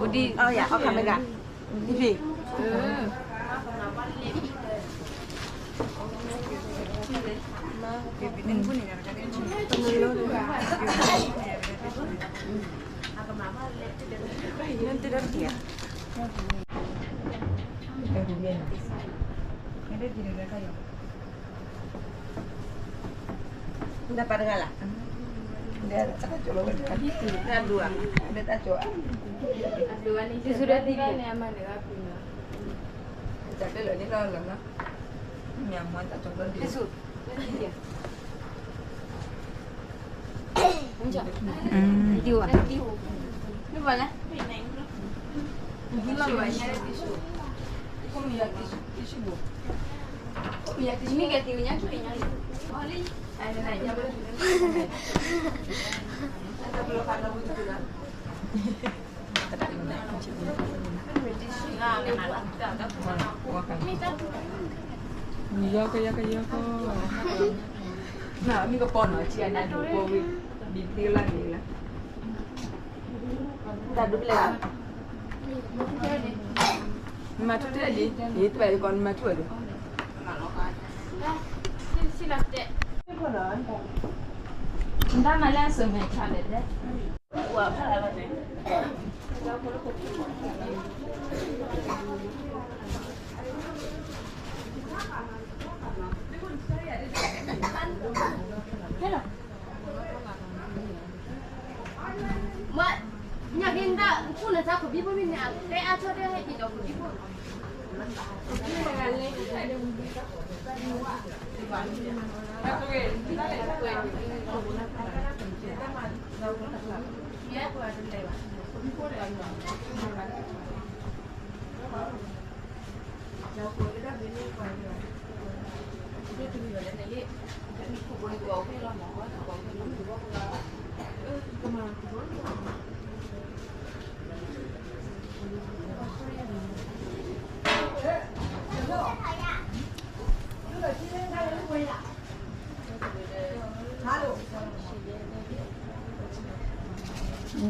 အီၣ်ယၤ အီၣ်ခါမ့ၢ်ဂၤ, နပာ်တဂၤလၢ်, နဒူၣ်ဧါ, နတၢ်ကၠီ, တၢ်လၢာ်န့ၣ်လီၤလီၤနီၤ, မ့ၢ်မ့ၢ်တၢ်ကၠီလီၤဒ် ယီကယီကယီကီ, မ့ၢ်ကပီၤနီၤ ဆံးအနါဒိၣ်ပိၢ်ဝံၤ, ဘံသ့လၢန့ၣ်လၢ တၢ်ဒုးပလဲၤဘၣ်, မၤထူၣ်ထဲလံ, ယတဘၣ်ယကီး နမၤထူၣ်ဝဲလံ, နတၢ်မၤလၢအစိၤမဲာ်ချါလဲၣ်, ဟဲလီၤ. မ့ၢ်ညါက့ၤနတၢ်ခိၣ်နသးခိၣ်ဘံဖိမ့ၢ်န့ၣ် အတဲအါထီၣ်တဲဟဲက့ၤဒီးခိၣ်ဘံဖိ,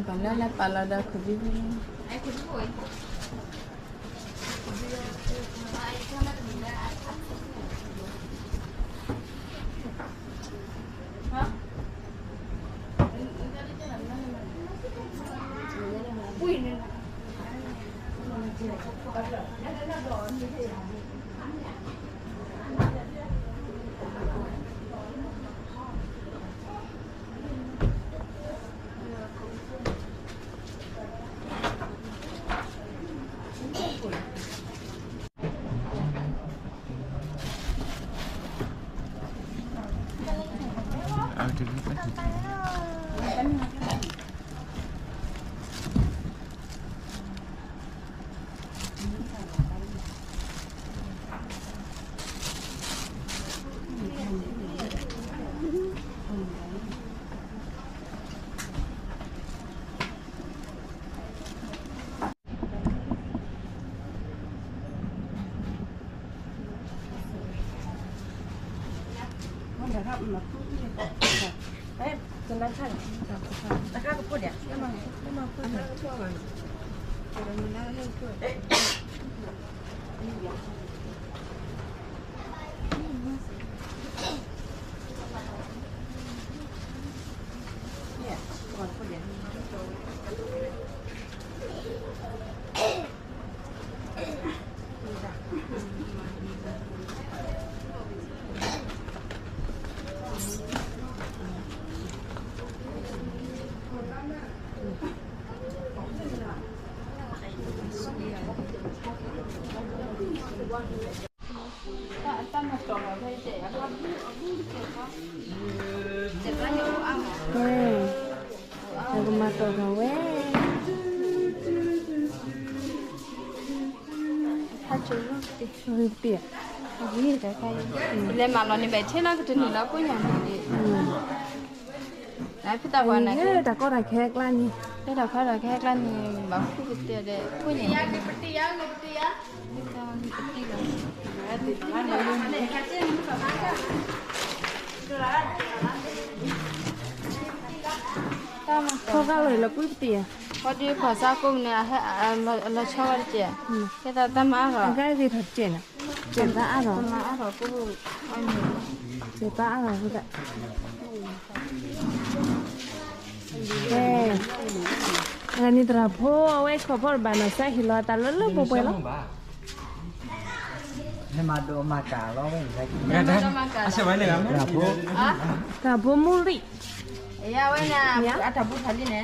ပှၤလၢလၢပာ်လီၤဒီးခိၣ်ဘံဖိ တၢ်မၤတီၤလီၤဖဲတဲအဘၣ်ဘုအဘု ကဲ, ပကမၤတီၢ်ထီၣ်ဝဲ, ဂ့ၤတခါ, လဲၤမၤလီၤန့ၣ် ဘၣ်ထဲလီၤကတနံၤလီၤကိၣ်ညါန့ၣ်, ဖံသးပှၢ်န့ၣ်, တၢ်ကီတၢ်ခဲကျါန့ၣ်, လၢတၢ်ကီတၢ်ခဲကျါန့ၣ် ဘၣ်ဃုကတဲာ်ဒီးကိၣ်ညါန့ၣ် ဆီဂါလိာ်လၢကွံပတံၢ်ဧါ, ဃီဒုးပှၤစါကိးမုၢ်န့ၣ် အလီၤဆီဝဲတက့ၢ်, ကဲသးတၢ်မၤအါထီၣ်, အဂၤဂ့ၤထီၣ်တက့ၢ်န့ၣ်, ကဲသးအါထီၣ်, ကဲသးအါထီၣ်ဃုသး, ကဲ, အဂၤန့ၣ်သရၣ်ဖိ အဝဲခီၣ်ဖီတဘၣ်နီၤ စါဟ့ၣ်လီၤအသးလၢလၢပှဲၤပှဲၤလီၤ. သရၣ်ဖိမူရံၣ်, ယတၢ်ဘူၣ်ထီၣ်လ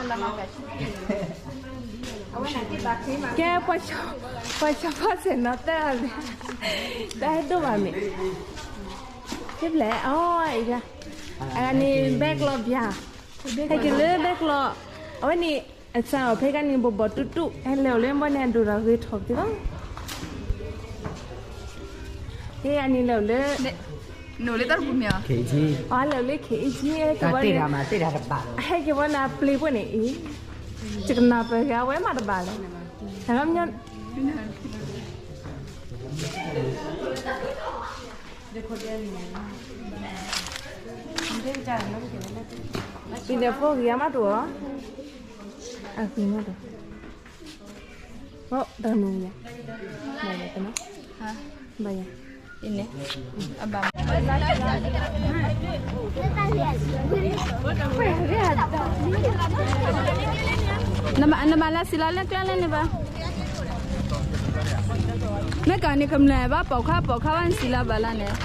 ံဧါ, မၤဘျီန့ၣ် ကၠိကတဖျိလီၤ, ကဲ, ပှၤဆီဖီစဲးနီၤ တၢ်, တၢ်ဟဲဒိၣ်ဘၣ်မ့ၢ်, ဖဲဖျဲၣ်, အီ, အဂၤန့ၣ် ဘဲကျီၢ်ပၠၣ်, ဟဲက့ၤလၢဘဲကျီၢ်, အဝဲန့ၣ် အစၢ်အီၣ်ဖဲကါန့ၣ် ဘိးဘီၣ်တူၢ်တူၢ် ဟဲလဲၤအိၣ်လၢဘီန့ၣ် အဒိၣ်ထီၣ်ဂ့ၤထီၣ်က့ၤလီၤ. ကဲ, အဂၤန့ၣ်လဲၤအိၣ်လၢ အလဲၤအိၣ်လၢ ခ့အ့ၣ်ကၠံ, ဟဲက့ၤဘီန့ၣ် အပျ့ၤပှဲၤန့ၣ်အံၤ, ယကနၣ်ပၢၢ်ဂ့ၤ အဝဲမးတဘၣ်လဲၣ်, တၢ်လီၤမညီ ပံၤဒဲးဖိဂ့ၤအမးတအိၣ်, အဂ့ၤမးတအိၣ်, တၢ်မုာ်ယၤ, ဘၣ်ယၤ, ဘၣ်ယၤ, နဘၣ်လၢစံးလီၤလၢကျဲလၢန့ၣ်ဘၣ်. မ့ၢ်ကီးန့ၣ် ကမျၢၢ်ဘၣ်ပိာ်ခွါ ပိာ်ခွါဘၣ်နစံးလီၤဘၣ်လၢန့ၣ်,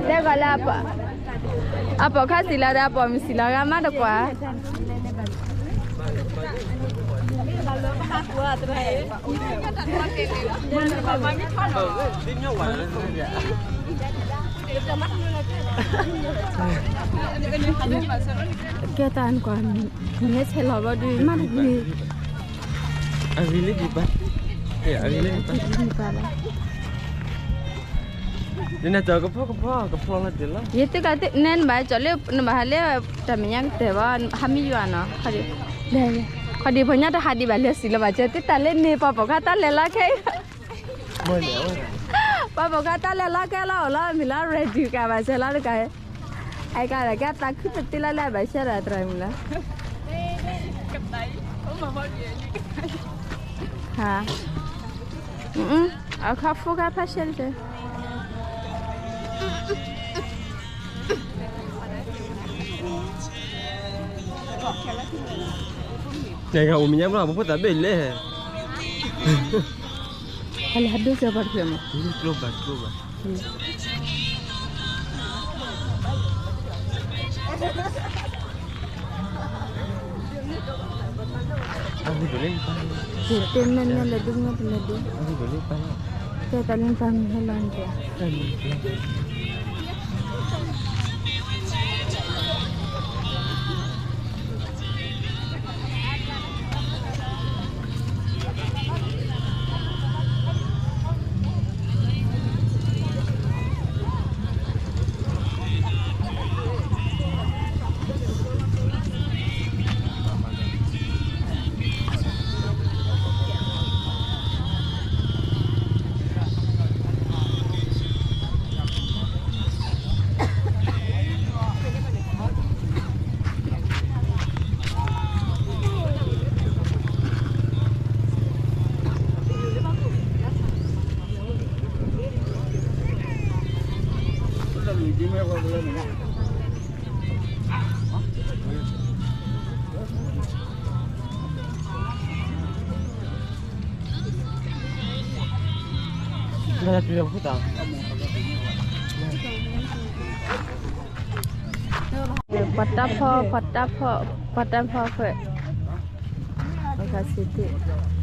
တဲဂီၤလၢ အပိာ်ခွါစံးလီၤဒီး အပိာ်မုၣ်စံးလီၤဂၤမးတကွၢ်. ကဲတၢ်ကွၢ်, နဟဲဆဲးလီၤဘျီဒုး မးတဂ့ၤ, အဂ့ၤလၢဒံးဘၣ်, အဂ့ၤလၢဒံးဘၣ်, နနၢ်ကၠီကဖီကဖီ ကဖီလီၤတ့ၢ်လီၤ, ယသ့ၣ်ကန့ၣ်နဘၣ်ကၠီလၢ နဘၣ်ဟးလၢ တၢ်မဲာ်ညါကတၢၢ်ဘၣ် ဟးမံယွၤနီၤ, ခီဒံး ပှၤညါတဟးဒံးဘၣ်လၢစံးလီၤဘၣ်စၢၤ သ့ၣ်တၢ်လၢန့ၣ် ပှၤပိာ်ခွါတၢ်လဲၤလီၤခဲအံၤ, ပှၤပိာ်ခွါတၢ်လဲၤလီၤခဲလီၤအိၣ်လီၤ မ့ၢ်လီၤ ready ကဘၣ်စၢၤလီၤတကး, အကါဒီးကဲသးခုပသ့လီၤလၢအဘၣ်ရှဲဒီးတရၢ်မုၢ်လီၤ, ဟါ, အခီ phone ခါဖးရှဲတက့ၢ်, န့ၣ်ကအိၣ်မ့ၢ်ညါဘျီ ပဖိသၣ်ဘ့ၣ်လဲၣ်, ဟဲလၢဟးဒိစၢၤပှၤတဖျၢၣ်မး, ကျိဘၣ်ကျိဘၣ် အဂ့ၢ်ဒိၣ်လၢနပၢ်, ယတဲမ့ၢ်နဲလဲၣ်ဒုးမ့ၢ်တလဲၣ်ဒုး, အဂ့ၢ်ဒိၣ်လၢနပၢ်လီၤ, တဲတၢ်လၢနပၢ်မ့ၢ်ဟဲလီၤန့ၣ်တဲ ပှၤတၢ်ဖီၣ် ပှၤတၢ်ဖီၣ် ပှၤတၢ်ဖီၣ်ဃဲ အခါဆံးတ့ၢ်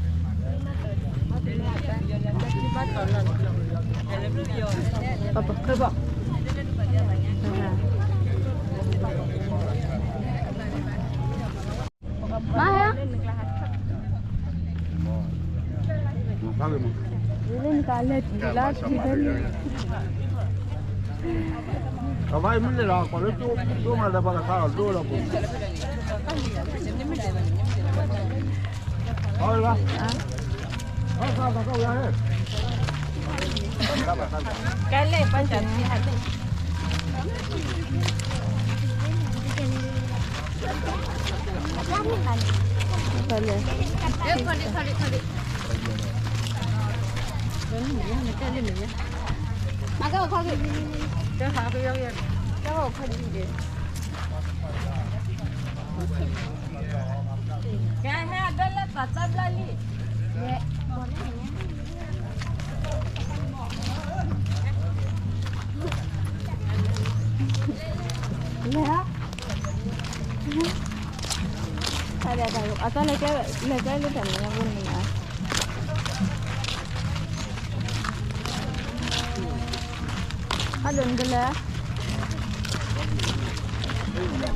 ပပဃၢဘၣ် မၤဟဲ အဝဲမ့ၢ်လဲၤလီၤ ကိးလၢကၠိမၤလၢပှၤတခါလီၤ ဒိလီၤပူၤ အဝဲလီၤ ကဲလဲၣ် ပှၤစၢ်သံဟးလဲၣ် လဲၤ အတၢ်လဲၤကဲ လဲၤကဲလၢတၢ်န့ၣ် ဘိန့ၣ် အဒိၣ်န့ၣ်တလဲၣ်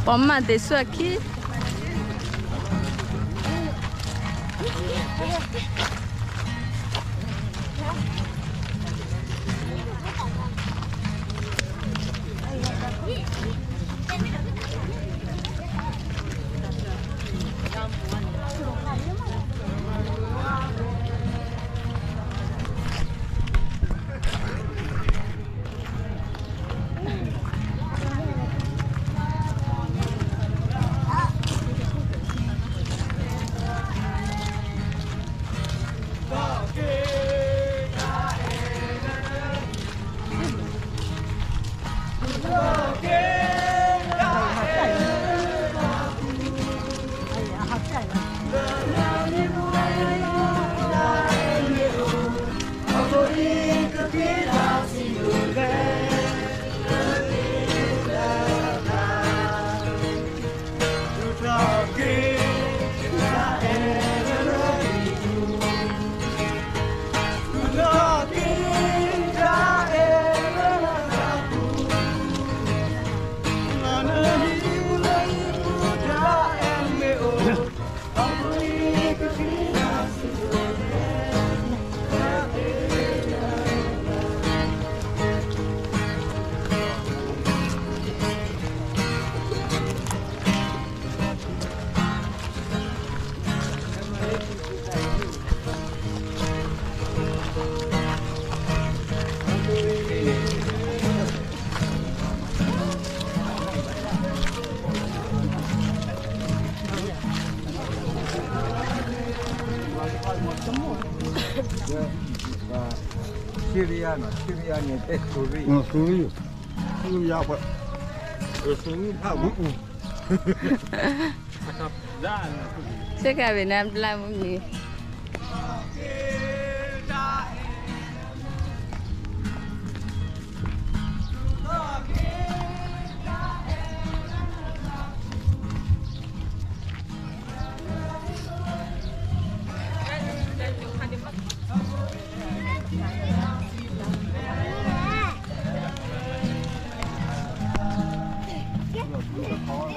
ပှၤမၤသ့ၣ်ဆူအခံ Syria နီၤ Syria န့ၣ် တဲ Syria နီၤ Syria ပှၤ Syria ဖးဝံၣ် ဆ့ကၤဝံၤနၤဘျါမုၢ်နံၤ Thank you.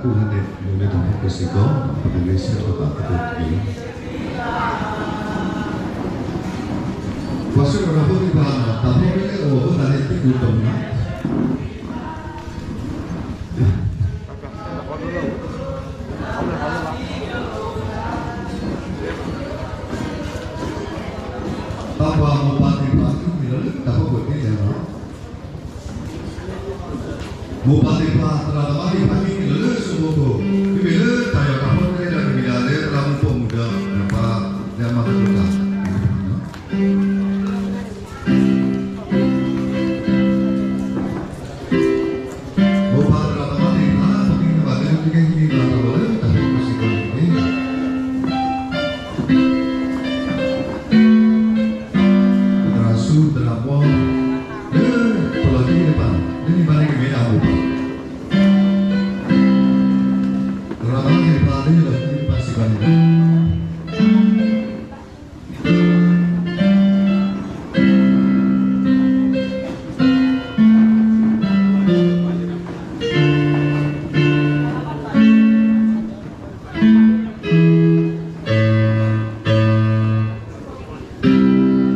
ကိးဂၤဒဲး လၢတၢ်ဟဲက့ၤစ့ၢ်ကီး ပကဂဲၤဆၢထၢၣ်ဘၣ်သကိးတက့ၢ်. ပှၤဆှၢကရၢဖိသ့ၣ်တဖၣ် တၢ်ဖိလၢအအိၣ်အဃိသတးန့ၣ် သုကအိၣ်တမုာ်ဘၣ်. ပှၤမိၢ်ပၢ်သ့ၣ်တဖၣ် သုမ့ၢ်လီၤလၢတၢ်ဖီခိၣ်သ့လၢာ်လီၤ. မိၢ်ပၢ်သ့ၣ်တဖၣ် သရၣ်သမါသ့ၣ်တဖၣ် သုမ့ၢ်လီၤလၢစိမိၤခိၣ်, သုမ့ၢ်လၢတၢ်ယီၢ်တၢ်ဖီတဖျၢၣ်ဒီး တမ့ၢ်ဒၣ်လၢသရၣ်မုၣ်ပိာ်မုၣ်ဒီး ပှၤလၢအမၤသကိးတၢ် မိၢ်ပၢ်သရၣ်သမါသ့ၣ်တဖၣ် ပကဟ့ၣ်ဂံၢ်ဘါသုလၢသုကဟ့ၣ်ဂံၢ်ဘါတၢ်လီၢ်လၢတၢ်ဖီခိၣ်စ့ၢ်ကီးန့ၣ်တက့ၢ်. သရၣ်ဆူသရၣ်ဘီ လၢပလီၢ်ခံသ့ၣ်တဖၣ် လၢန့ၣ်ဘၣ်န့ၣ်ကမ့ၢ်ဒၣ်မိၢ်ပၢ် သရၣ်သမါသ့ၣ်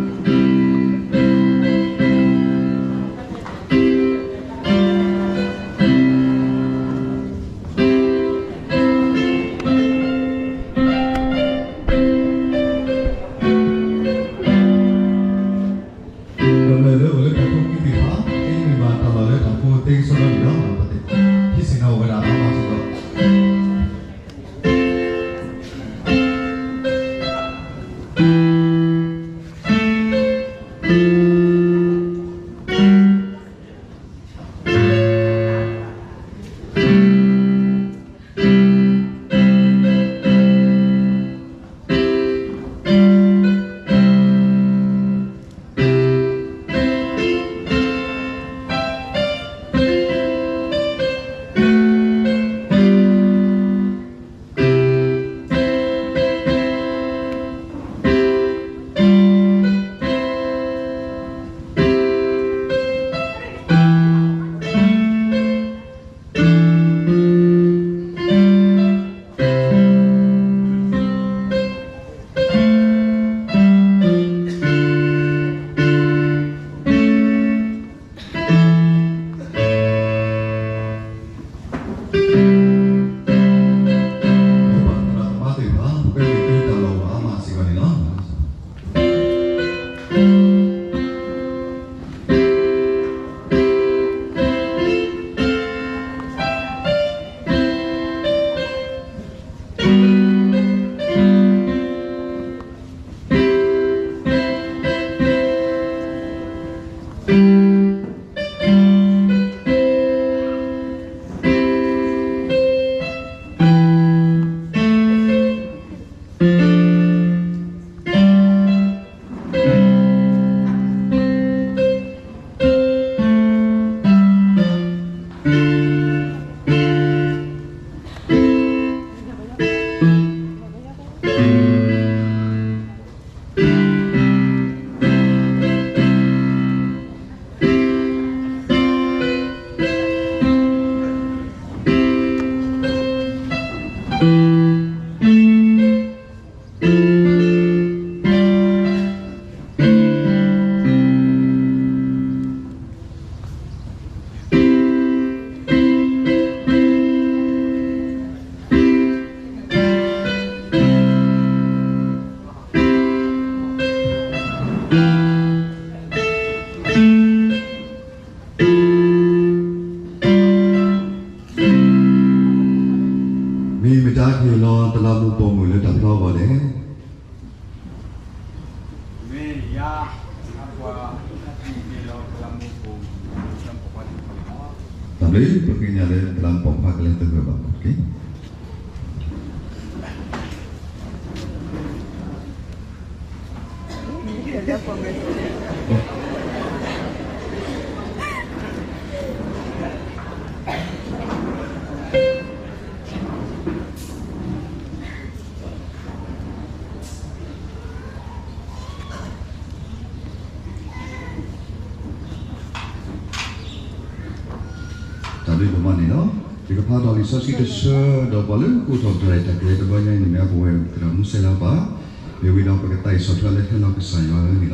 တဖၣ် လၢယလီၢ်ခံသ့ၣ်တဖၣ်စ့ၢ်ကီးန့ၣ်လီၤ. ကမျၢၢ်လၢအိၣ်လၢတၢ်ဖိခံသ့ၣ်တဖၣ် ဟ့ၣ်ဂံၢ်ဘါတၢ်လီၢ်လၢတၢ်ဖိသ့ကစီဒီန့ၣ်လီၤ. ပသ့ၣ်ဟံးဆ့ၣ်နီၤဝဲဒၣ်အါမးစ့ၢ်ကီး. မိၢ်ပၢ်သရၣ်သမါသ့ၣ်တဖၣ် ပကဟ့ၣ်သုတၢ်လီၢ်ဝဲအါမးစ့ၢ်ကီးန့ၣ်လီၤ. မ့ၢ်မတၤကဟ့ၣ်လီၤသရၣ်မုၣ်ပိာ်မုၣ်လၢတၢ်ဖျီအဂီၢ်လဲၣ်. မ့ၢ်ယၤ အပှၤဟ့ၣ်လီၤသရၣ်မုၣ်ပိာ်မုၣ်လၢသရၣ်မုၣ်ပိာ်ခွါန့ၣ်လီၤ. တၢ်ဘျုး ပဃ့ကညးလၢသရၣ်မုၣ်ပိာ်ခွါကလဲၤသဂၢၢ်ဘၣ်တက့ၢ်. တၢ်ဘျုးဒိၣ်မးန့ၣ်လီၤ. ယကဖးဒီးလံာ်စီဆှံတဆၢ, ဒီးပှၤလၢကအိးထီၣ်ကတီၢ်ဒီးတၢ်ကျဲတဘျီညါအံၤန့ၣ် မ့ၢ်အပဝဲသရၣ်မူစဲလါဘၣ်, မ့ၢ်ဝံၤဒီးပကသးအံၤဆီၣ်ထွဲလၢဟဲလီၤကစၢ်ယွၤလၢန့ၣ်လီၤ.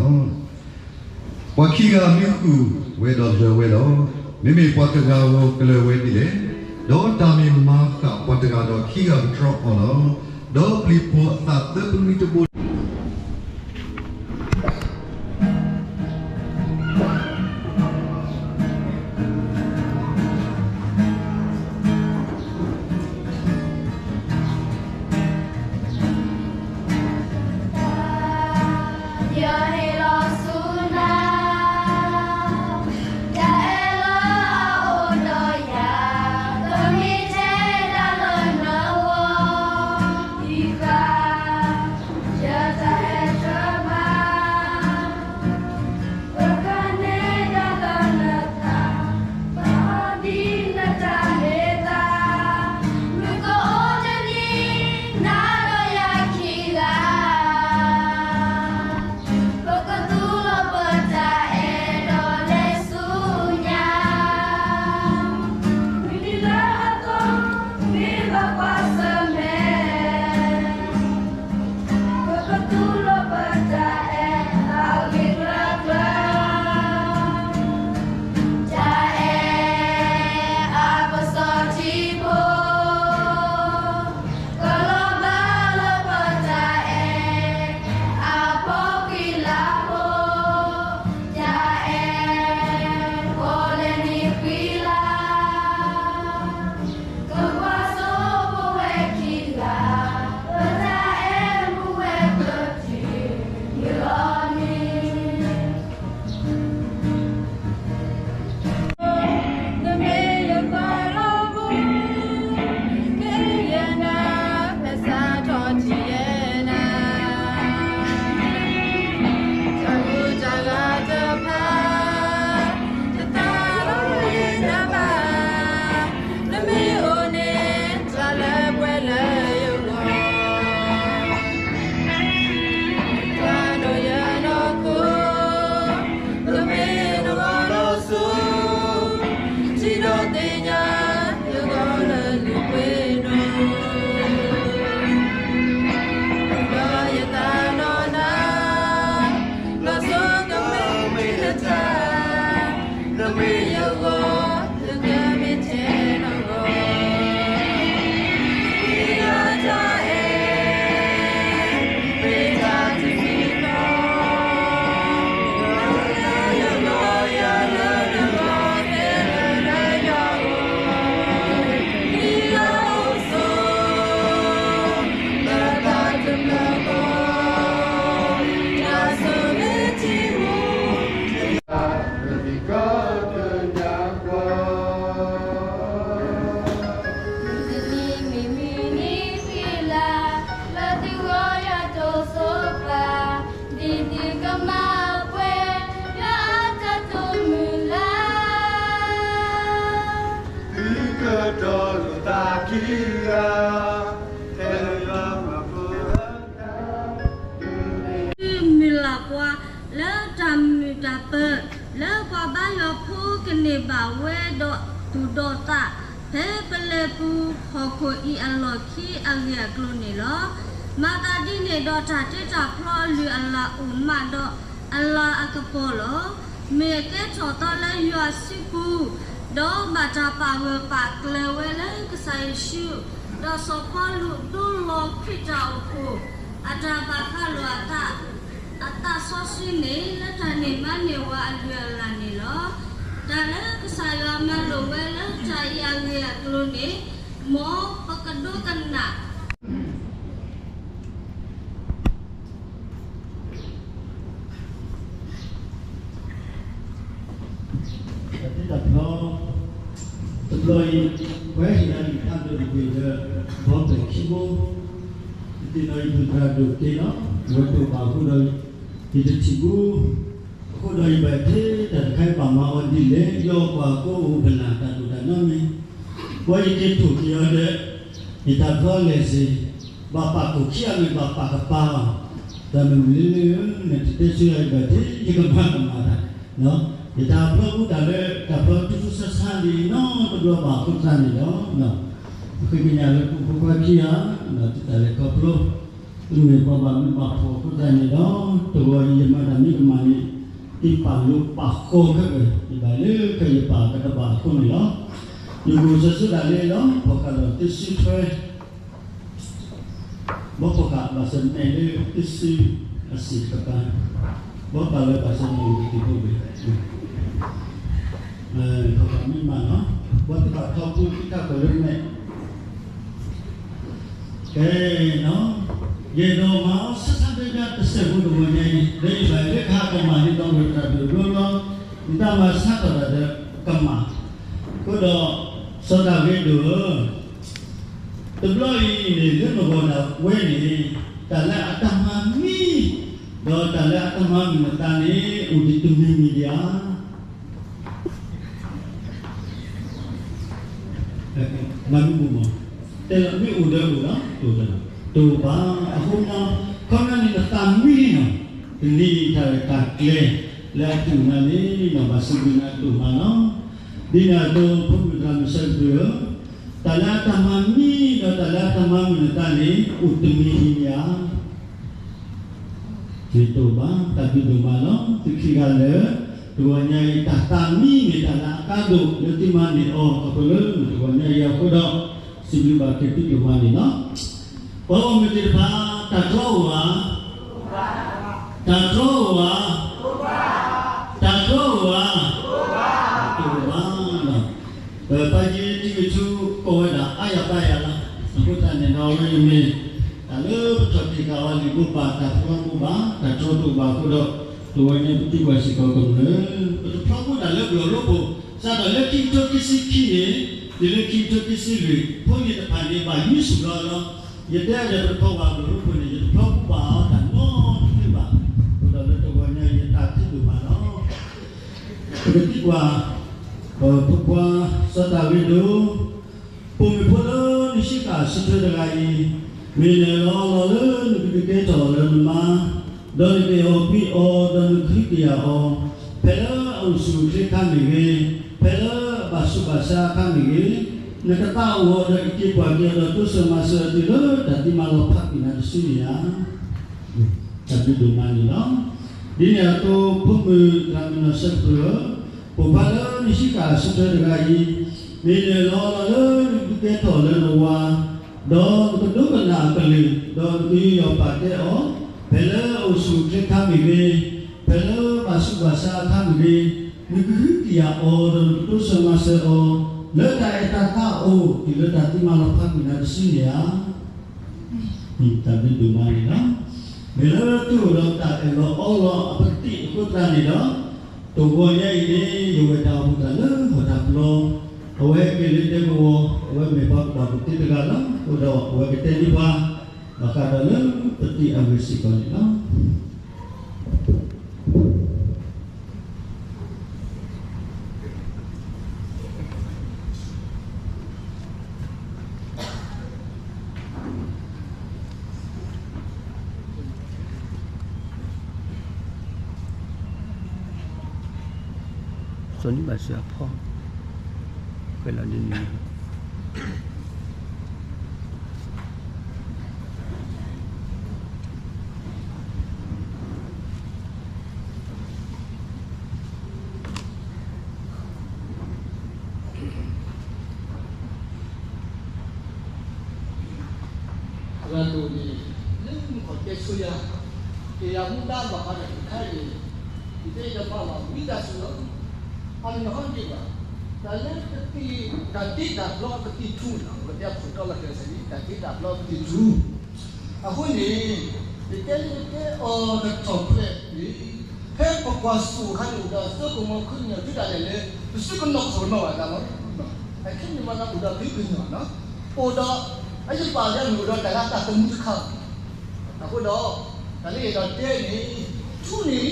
ပှၤခံဂၤမံဃုာ်ဝဲဒီးလၢာ်ဝဲလီၤ. မ့မ့ၢ်ပှၤတဂၤဧိၤကလၢာ်ဝဲဒ်လဲၣ်. ဒီးတၢ်မ့ၢ်မၤဃၣ်ပှၤတဂၤဒီးခံဂၤကတြီအီၤလီၤ. ဒီးပျံၤပိာ်အသးသၢပနွံတဘိ မုၢ်လၢ်ပှၤ လၢတၢ်မုာ်တၢ်ပၢၤ လၢပှၤဘါယွၤဖိကန့ၢ်ဘၣ်ဝဲဒီးသူၣ်ဒီးသး ဖဲပလဲၤပူၤဟီၣ်ခိၣ်အံၤအလီၢ်ခံအဂ့ၢ်အကျိၤန့ၣ်လီၤ. မၤသးဒ်န့ၣ်ဒီးတၢ်တ့တၢ်ဖျီအလုၢ်အလၢ်အိၣ်မးဒီးအလၤအကပီၤလီၤ. မ့ၢ်အကဲထီၣ်သီလၢယွၤစုပူၤ ဒီးဘၣ်တၢ်ပာ်ဂၢၢ်ပာ်ကျၢၤဝဲလၢကစၢ်ယ့ၣ်ၡူး, ဒီးစီၤပီလူးဒိလီၤခရံာ်တၢ်အိၣ်ဖှိၣ် အတၢ်ဘၣ်ဃးလိာ်အသး အသးစီဆှံန့ၣ် လၢတၢ်န့ၢ်မါန့ၢ်ဝၤအလုၢ်အလၢ်န့ၣ်လီၤ. တၢ်လၢကစၢ်ယွၤမၤလိာ်ဝဲလၢတၢ်အံၤအဂ့ၢ်အကျိၤန့ၣ် မ်ပကဒိကနၣ် တၢ်တ့တၢ်ဖျီ တဘျီအံၤ ပှၤဟ့ၣ်လီၤလံာ်ဖးဒိၣ်တဘ့ၣ်လၢ ဘီပျဲၢ်ခံဘိ, ယသ့ၣ်နီၣ်ယပုၢ်သရၣ်ဒိၣ်တ့လီၤ, အဝဲတအိၣ်ဘၣ်အဃိဒီး ယတထံၣ်ဘူး, အဃိဒီးယဘၣ်ထဲတၢ်တခါအံၤဘၣ်မၤအီၤဒ်လဲၣ်, ယီၤပှၤကိးအိၣ်ဖျဲၣ်နၤတၢ်ဒိၣ်တၢ်နီတမံၤ, ပှၤယက့ၤထိၣ်က့ၤအီၤဒီး ယတၢ်ဖျီလဲၣ်စ့ၢ်, ဘၣ်ပာ်ကိၣ်ခံအဂ့ၢ် ဘၣ်ပာ်ကပၤအီၤ, တၢ်မုၢ်လ့လ့ဧၢ, နတတဲဆၢယၤဘၣ်ထဲ ယကမၤကမၤတၢ်, လၢ ယတၢ်ဖျီပူတၢ်လၢတၢ်ဖျီထူထူဆါဆါဒ်နီတဘျီဘၣ်အဃိသတးန့ၣ်ဒီး, ပဃ့ကညးလၢပဖိခွါခံဂၤ, တၢ်လဲၤခီဖျိ, မ့ၢ်ပှၤဘၣ်မူဘၣ်ဖှီၣ်အဃိသတးန့ၣ်ဒီး, တဂီၤအံၤယမၤတၢ်မ့ၢ်ကမၣ်န့ၣ်, ယပာ်လိာ်ပာ်ဃီခဲကၢ, ယဘၣ်လၢခဲယပာ်ကတဘၣ်အဃိန့ၣ်လီၤ. ယကအိၣ်စီၤစုဒၣ်လၢလီၤ, ဖီၣ်ဃာ်ဒီးသ့စုထွဲ ဘီဖီၣ်ဃာ်ဘၣ်ဆၣ်မဲာ်လၢသ့စုအစ့ၣ်တကပၤ, ဘီပာ်လၢဘၣ်ဆၣ်မဲာ်လၢသ့ၣ်ဖိဝဲ, ဖီၣ်ဃာ်မ့ၢ်မးနီၤ, ဘီသ့ၣ်တဖၣ်ထီဘိသ့ၣ်တဖၣ်ကီၢ်လၢမဲာ်, ကဲနီၤ, ယအဲၣ်ဒိးမၤအီၤဆါဆါဒၢဒၢတစဲးဖိတဂီၤညါအံၤ, လၢယဘၣ်လၢကဟးကမၣ်ဒ်သိးဝဲတၢ်ဒိၣ်ဒိလီၤ, နတၢ်မၤဆါထီၣ်တၢ်ဒီးကမၣ်, အဃိဒီး, စီၤဒၤဝံးဒိၣ်ဧၢ, တဘျီအံၤန့ၣ် လၢနဂီၢ်ဒၣ်ဝဲန့ၣ်, တၢ်လၢအတၢ်မၤမံ, ဒီးတၢ်လၢအတၢ်မၤမုာ်နသးန့ၣ် အိၣ်ဒံးတမံၤမံၤဒံးဧါ. မၤမံမး, တဲလၢမ့ၢ်အိၣ်ဒီးအိၣ်လီၤ, တအိၣ်ဘၣ်, တအိၣ်ဘၣ်, အဃိမး, ခီဖျိန့ၣ်နသးမံလံနီၤ, တနံၤအံၤတၢ်ရဲၣ်တၢ်ကျဲၤလၢအတူၢ်နၤန့ၣ်နီၤ ဘၣ်စံးဘျုးနၤဒိၣ်မးလီၤ. ဒ်န့ၣ်အသိး ဖိမုၣ်သရၣ်မုၣ်စဲးကပၢၤဧၢ, တၢ်လၢအတၢ်မၤမံဒီးတၢ်လၢအတၢ်မၤမုာ်နသးန့ၣ် အိၣ်တမံၤမံၤဧါ. တအိၣ်ဘၣ်, တၢ်ဘျုးဒိၣ်မးလီၤ. သုခံဂၤလၢာ်, တဂီၤညါအံၤ တၢ်သးမံမ့ၢ်တၢ်လၢအကါဒိၣ်လၢသုမၤန့ၢ်အီၤ ခီဖျိလၢတဂီၤညါအံၤအဃိဒီး, စံးဘျုးဘၣ်က့ၤသုဒိၣ်မးန့ၣ်လီၤ. ပှၤဂီၢ်မုၢ်သ့ၣ်တဖၣ် တၢ်တြီအိၣ်ဧါ, တၢ်တြီအိၣ်ဧါ, တၢ်တြီအိၣ်ဧါ, တအိၣ်ဘၣ်, ပပၢ်ယ့ၢ်ထံဂ့ၤဆူကိးဝဲဒၣ်အါယၤပါယၤလီၤ. အဃိသတးန့ၣ်ဒီး အဝဲအံၤမ့ၢ်တၢ်လၢပထီၣ်တ့ၢ်ဃာ်အီၤလံာ်ဘိးဘၣ် တၢ်တြီတအိၣ်ဘၣ်အဃိဒီး, တဂီၤညါပသံကွၢ်စ့ၢ်ကီးကမျၢၢ်, ပတဖျီဘၣ်တၢ်လၢဘျီၣ်ရိဖှိၣ်, စးထီၣ်လၢခံကထိခံဆံခံန့ၣ်, တုၤလၢခံကထိခံဆံလွံၢ်, ဖိန့ၣ်တဖၣ်န့ၣ် ဘၣ်ယုၢ်ဆူၣ်လီၤလီၤ. ယတဲဒီးပတဖျီဘၣ်ဘျီၣ်ရိဖှိၣ်န့ၣ် ယတဖျီဘၣ်အီၤတၢ်နီတမံၤဘၣ်, အဃိဒီးလၢတဂီၤညါအံၤ ယသးခုဒိၣ်မးလီၤ. ပကသံကွၢ်, ပဖိခွါစီၤဒၤဝံးဒိၣ်, ပိာ်မုၣ်ဖိလၢနဟံးဃာ်အစုထွဲတဂၤအံၤ, မ့ၢ်နအၢၣ်လီၤအီလီၤလၢနကဒုးကဲထီၣ်အီၤလၢနမါ, ဒီးနကအဲၣ်အီၤကွံအီၤ, ဒီးနကဟုကယာ်အီၤ, ဖဲလၢအအိၣ်ဆူၣ်အိၣ်ချ့အခါမ့ၢ်ဂ့ၤ, ဖဲလၢအဘၣ်ဆူးဘၣ်ဆါအခါမ့ၢ်ဂ့ၤ, နကသးအိၣ်အီၤဒီးကက့ၤကွၢ်က့ၤအီၤဒီးတိစၢၤမၤစၢၤအီၤတုၤလၢတၢ်သံမၤလီၤဖးကွံာ်နၤတစုန့ၣ်ဧါ. တၢ်ဘျုးဒိၣ်မးန့ၣ်လီၤ. ဒ်န့ၣ်အသိး ဖိမုၣ်သရၣ်မုၣ်နီၢ်စဲးကပၢၤဧၢ, ပိာ်ခွါလၢနဟံးဃာ်အစုထွဲတဂၤအံၤ, မ့ၢ်နအၢၣ်လီၤအီလီၤလၢနကဒုးကဲထီၣ်အီၤလၢနဝၤ, ဒီးနကဒိကနၣ်အကလုၢ်, ဒီးနကယူးယီၣ်ပာ်ကဲအီၤ, ဖဲလၢအအိၣ်ဆူၣ်အိၣ်ချ့အခါမ့ၢ်ဂ့ၤ, ဖဲလၢအဘၣ်ဆူးဘၣ်ဆါအခါမ့ၢ်ဂ့ၤ, နကဟုကယာ်အီၤဒီးနကတိစၢၤမၤစၢၤအီၤ, လၢတၢ်အဲၣ်တၢ်သးအိၣ် တုၤလၢတၢ်သံမၤလီၤဖးကွံာ်နၤတစုန့ၣ်ဧါ. တၢ်ဘျုးဒိၣ်မးန့ၣ်လီၤ. မ့ၢ်လၢသုအိၣ်ဒီးတၢ်အၢၣ်လီၤအီလီၤအပသံးအဃိသတးန့ၣ်ဒီး, တဂီၤညါအံၤန့ၣ် ယဝဲၢ်တၢ်အိၣ်ဖှိၣ်သရၣ်လၢဟီၣ်တၢ်ပျီ, အဝဲက့ၤလၢဒဲကဝီၤ, အဝဲမ့ၢ်ပှၤကဘၣ်ကူၣ်သ့တဂၤလီၤ. အဃိဒီးအဝဲကတဲန့ၢ်ပှၤ ဘၣ်ဃးဒီးလၢပသံးအဂ့ၢ်စ့ၢ်ကီးန့ၣ်လီၤ. စီၤနံၤဘၣ်စၢၤအဖီ, ဖဲလီၤဒ်န့ၣ် ရၤဒိၣ်န့ၣ် လၢမုၢ်ခီၣ်တဲဆိယၤ, က့ၤယၤမူဒါဘၣ်ဃးဒီးတခါအံၤ, ယတဲယဘၣ်ဘၣ်ဝံသးစူၤလီၤ. အန့ၣ်ဟီဒံးဘၣ်, တၢ်လၢပသံး, တၢ်တ့တၢ်ဖျီပသံးထူနီၤ, ပကတဲဖုၣ်တီလီၤကျဲးစၢးန့ၣ် တၢ်တ့တၢ်ဖျီပသံးထူ အဃိန့ၣ်, ယတဲလၢယတဲအီၤကထီၣ်ဖျဲးန့ၣ်, ဖဲပကွၢ်စိၣ်ခါန့ၣ်အိၣ်ဒီး သၢကမီၤခုကညီၤ တုၤဒၣ်လဲာ်လၢ ပသုကနီၢ်ခိၣ်နီၢ်ဘၣ်တၢ်လီၤ. ခဲန့ၣ်မးဒီးအိၣ်ဒီးဖံကညီၤနီၤ, အိၣ်ဒီး အယပာ်လၢမ့ၢ်အိၣ်ဒီးတၢ်လၢတၢ်သမူတခါ, အဃိဒီး တၢ်လၢယအဲၣ်ဒိးတဲန့ၣ်, ထူန့ၣ်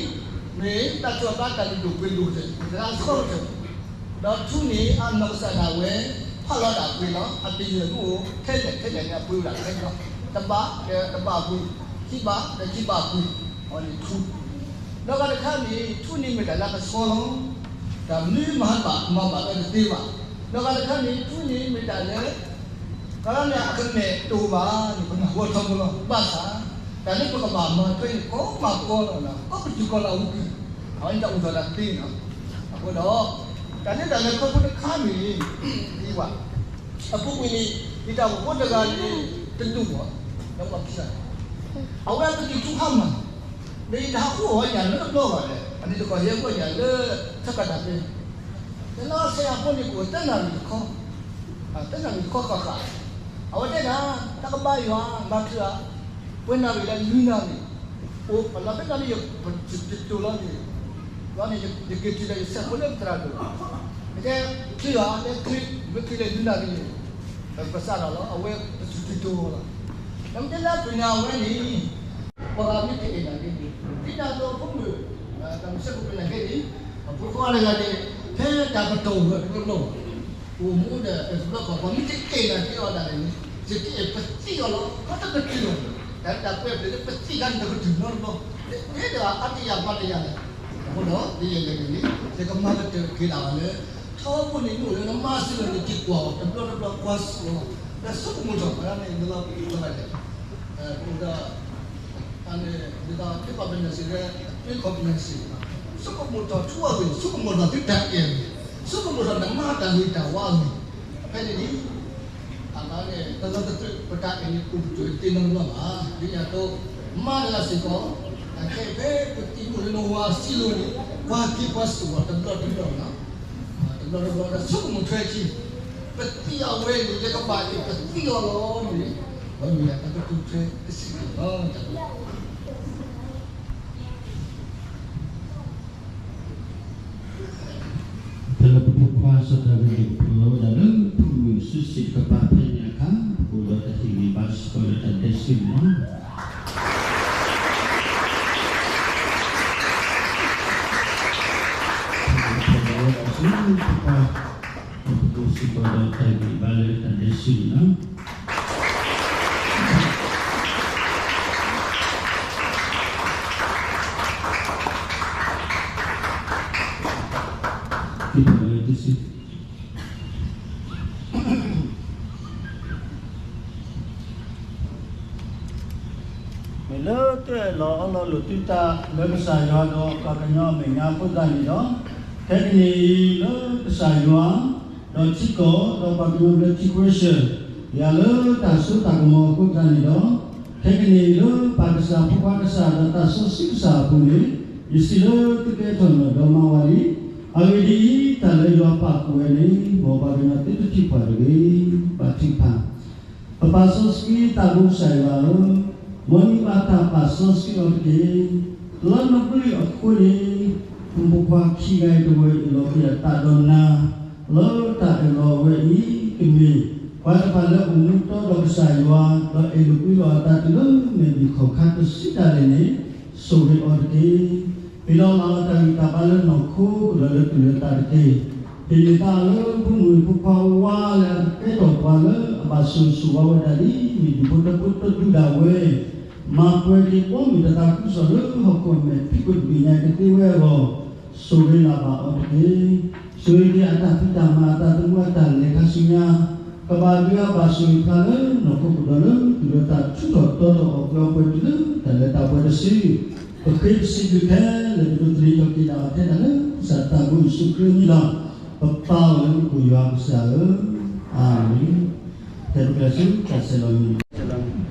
မ့ၢ်တၢ်ကီၢ်ဘါတၢ်လုၢ်ဒိၣ်ပှ့ၤဒိၣ်တဂၤအဆၢကတီၢ်, ဒီးထူန့ၣ် အနီၢ်ကစၢ်ဒၣ်ဝဲ ဖးလီၤဒၣ်ပှ့ၤလီၤ. အတယၢၢ်မ့ၢ်အိၣ်ထဲလဲၣ်ထဲလဲၣ်န့ၣ် အပှ့ၤဝဲဒၣ်ထဲန့ၣ်လီၤ. တဘးဒီးတဘးပှ့ၤ, ခံဘးဒီးခံဘးပှ့ၤ, အီၤန့ၣ်ထူ, ဒီးဂၤတခါန့ၣ် ထူန့ၣ်မ့ၢ်တၢ်လၢကဆှီလီၤ. တၢ်မနုၤမၤဘၣ်မၤဘၣ်ဝဲတသ့ဘၣ်. ဒီးဂၤတခါန့ၣ် ထူန့ၣ်မ့ၢ်တၢ်လၢ ကလၢန့ၣ်အကမဲာ်တအိၣ်ဘၣ်န့ၣ် ပနၢ်ဟူအထီဘိလီၤ. ဘၣ်ဆၣ် တၢ်လၢပကဘၣ်မၤထွဲန့ၣ် ကိးမးကိးလီၤ, ကိးပတုာ်ကီးလၢအဝဲ, အဝဲန့ၣ်တၢ်အိၣ်ထီၣ်တၢ်သ့န့ၣ်လီၤ. အဃိဒီး တၢ်လၢတၢ်လဲၤခီဖျိတခါန့ၣ် ဒ်ဝဲ အပူၤကွံာ်န့ၣ် ယတၢ်အိၣ်ဖှိၣ်တဂၤန့ၣ် တဒူၣ်ဘၣ်, ဒီးဘၣ်ခံဂၤ အဝဲပတုာ်ထူခါမး, ဒီးယတဟးဃုအီၤညါလၢတဘျီဘၣ်လဲၣ်, အန့ၣ်တခီယဲၢ်ဂီၢ်ညါလၢ ထၢကၤတၢ်ဖဲ တလါစဲအဖိန့ၣ် ကအိၣ်သၢနၣ်ရံၣ်တခီ, သၢနၣ်ရံၣ်တခီဃၣ်ဃၣ်, အဝဲတဲဒၣ် တၢ်ကဘါယွၤ မၤချုးဧါ, ပှဲၤနၣ်ရံၣ်လၢလွံၢ်နၣ်ရံၣ်, အိၣ်လီၤဖဲန့ၣ် ယပတုာ်လီၤန့ၣ်, လီၤန့ၣ် ယက့ၤတုၤဒီးယဆဲးဖိလၢပသရၣ်ဒိၣ်, ယတဲ ချုးဧါ, တဲချုး, မ့ၢ်ချုးလၢလွံၢ်နၣ်ရံၣ်န့ၣ် ပစးထီၣ်လီၤ, အဝဲပတုာ်တုာ်လီၤ. နမ့ၢ်တဲလၢပှဲၤနၣ်ဝဲန့ၣ် ပှၤဂၤမ့ၢ်တအဲၣ်နၤဂ့ၤန့ၣ် ဒ်န့ၣ်အသိးဖိမုၣ် တၢ်မုၢ်ဆ့ၣ်ဖိပှဲၤနၣ်ဂ့ၤန့ၣ် အဖိခွါတဂၤန့ၣ် ဖဲတၢ်ကတီၢ်အိၣ်ဝဲတဘျီဘျီ အိၣ်မူဒီးတဘျီဘျီ ပှၤမ့ၢ်တအဲၣ်နၤက့ၤအီၤဒၣ်လဲာ်န့ၣ် ယကအဲၣ်ပသံအီၤလီၤ, ခီတကတုာ်လီၤ. တၢ်တၢ်ကွဲးပျဲလၢပသံခါန့ၣ် တကတုာ်နီတဘျီ, တဲဒၣ်အါတယၢ်မၤတယၢ်လဲၣ်. အဃိဒီး ဒ်လဲၣ်ဂ့ၤန့ၣ် ယကမၤကတၢၢ်က့ၤဒၣ်ဝဲလၢ ထီဘိန့ၣ်မ့ၢ်အိၣ်လၢနမါစုလီၢ်န့ၣ် က့ၤကွၢ်အီၤတဘျီတဘျီကွၢ်စူၣ်အီၤ ဒီးဆိကမိၣ်ထီၣ်ပှၤန့ၣ် လၢလီၤပလိာ်သီဘၣ်လဲၣ်. ပအိၣ်ဒီး အန့ၣ် ဒ်သိးသုကီၢ်ပနၢၢ်စံးလၢ အသွံၣ်ကီၢ်ပနၢၢ်စံး ဆိကမိၣ်ထီၣ်ထူအဂ့ၢ် ဆိကမိၣ်ထီၣ်သုတၢ်အဲၣ်အဂ့ၢ် ဆိကမိၣ်ထီၣ်နမါတၢ်ဂ့ၤတၢ်ဝါအဂ့ၢ် ဖဲန့ၣ်န့ၣ် အန့ၣ် တလၢတသ့ ပတၢ်အဲၣ်န့ၣ် အိၣ်တတုၤတသ့နီတဘျီဘၣ်. ဒ်န့ၣ်အသိး မါတဂၤစ့ၢ်ကီး အခဲအံၤဖဲပသံၣ်မုၣ်လၢနဝၤစုလီၢ်န့ၣ် ကွၢ်က့ၤကွၢ်စူၣ်အီၤတဘျီတဘျီလီၤ. တဘျီတဘျီဒီးဆိကမိၣ်ထွဲက့ၤ ပသံၣ်အဝဲန့ၣ် ယကဘၣ်အဲၣ်ပသံအီၤလီၤန့ၣ် ပမ့ၢ်တၢ်ကတိၤထွဲတစဲးလီၤ. ဖဲလၢပဖိခွါစီၤဒၤဝံးန့ၣ် ကဖျိလီၤဝဲဒၣ်လၢ ဖိမုၣ်စုစ့ၣ်တကပၤဖဲန့ၣ်အခါ ပအိၣ်ဒီးတၢ်ဟ့ၣ်ဂံၢ်ဘါစ့ၢ်ကီးလၢတၢ်ဒဲးဆူန့ၣ်လီၤ. မ့ၢ်လၢတၢ်အၢၣ်လီၤအီလီၤလိာ်သုတၢ်လၢကစၢ်ယွၤဒီးပှၤကညီအမဲာ်ညါအဃိသတးန့ၣ်ဒီး, ခဲကနံၣ်အံၤလၢကစၢ်ယွၤ ဒီးထံကီၢ်ဒီးပှၤကညီဘျၢထံခွဲးစၢၣ် ယၤလၢတၢ်စိတၢ်ကမီၤအဃိသတးန့ၣ်ဒီး, ခဲကနံၣ်အံၤလၢပၢ်ကစၢ် ဖိခွါကစၢ် ဒီးသးစီဆှံကစၢ်အပူၤန့ၣ်, ယစံးလၢသုကဲထီၣ်နီၢ်ဒီးမၤဝဲလံ. အဂ့ၢ်ဒ်အံၤ, တၢ်လၢယွၤပာ်ဖှိၣ်ဝဲန့ၣ် မ်ပှၤကညီသ့တထံၣ်ပှၤတဂ့ၤ. ပာ်ထံၣ်ဖး ပပၢ်စီဆှံသးဘိကစၢ်ယွၤဧၢ, မ်နမၤတၢ်ပာ်စီဆှံအီၤတက့ၢ်. လၢနကလုၢ်အဃိန့ၣ်, ပဖိခွါခံဂၤအံၤတဝဲအၢၣ်လီၤကွံာ်အသးဒီးနၤ, လၢတၢ်အၢၣ်လီၤဝဲအံၤ ကမ့ၢ်ပှၤတဖၣ်လၢအိၣ်မူတီဒီးကစၢ်ယွၤ, ဒီးအဲၣ်ဒိးကွံလီၤအသးတုၤလၢမဲာ်ဘျုးခီၣ်ခါတစုဒၣ်လဲာ်န့ၣ်, ဆိၣ်ဂ့ၤအီၤတက့ၢ်. ပလီၢ်လီၤအတၢ်ဂံၢ်တၢ်ဘါလၢနီၢ်ခိကဒီးလၢတုၤလၢသးတက့ၢ်. ဟ့ၣ်န့ၢ်သးလၢဖိမုၣ်ဖိခွါဝါလၢအကဲထီၣ်ပှၤလၢအဘၣ်ဆိၣ်ဂ့ၤဆိၣ်ဝါဝဲဒၣ်ဒ်မ့ၢ်ဒူၣ်ဖိထၢဖိတဒူၣ်ဒၣ်ဝဲ, မၤပှဲၤက့ၤပိာ်မုၣ်တၢ်သးခုကစီၣ်လၢဟီၣ်ခိၣ်မဲာ်ဖံးခိၣ်တဘ့ၣ်ညါကသ့ဝဲအဂီၢ်, ဆိၣ်ဂ့ၤလၢ်ဘၣ်အီၤတက့ၢ်. ဆိၣ်ဂ့ၤက့ၤအတၢ်ဖံးတၢ်မၤအတၢ်သမူအတၢ်လဲၤခါဆူညါ, ကဘၣ်ဒုးအဘၣ်ဆိၣ်ဂ့ၤဖျါလၢနီၢ်ခိကဒီးလၢတုၤလၢသးဆူထီၣ်တီထီၣ်အီၤပှဲၤအီၤပှဲၤတုၤလၢတၢ်လၢတၢ်ပှဲၤတစု, ပဃ့ပစံးဘျုးခဲလၢာ် ပဒိးသန့ၤထီၣ်က့ၤဒၣ်အီၤထဲတၢ်လၢကစၢ်သးဘိယ့ၣ်ၡူးခရံာ်အမံၤလီၤ. ပပၢ်အိၣ်လၢမူခိၣ်ယွၤကစၢ်ဧၢ, အၤမ့ၣ်. ဖဲပကျဲးစၢးတၢ်ဆဲးလီၤမံၤ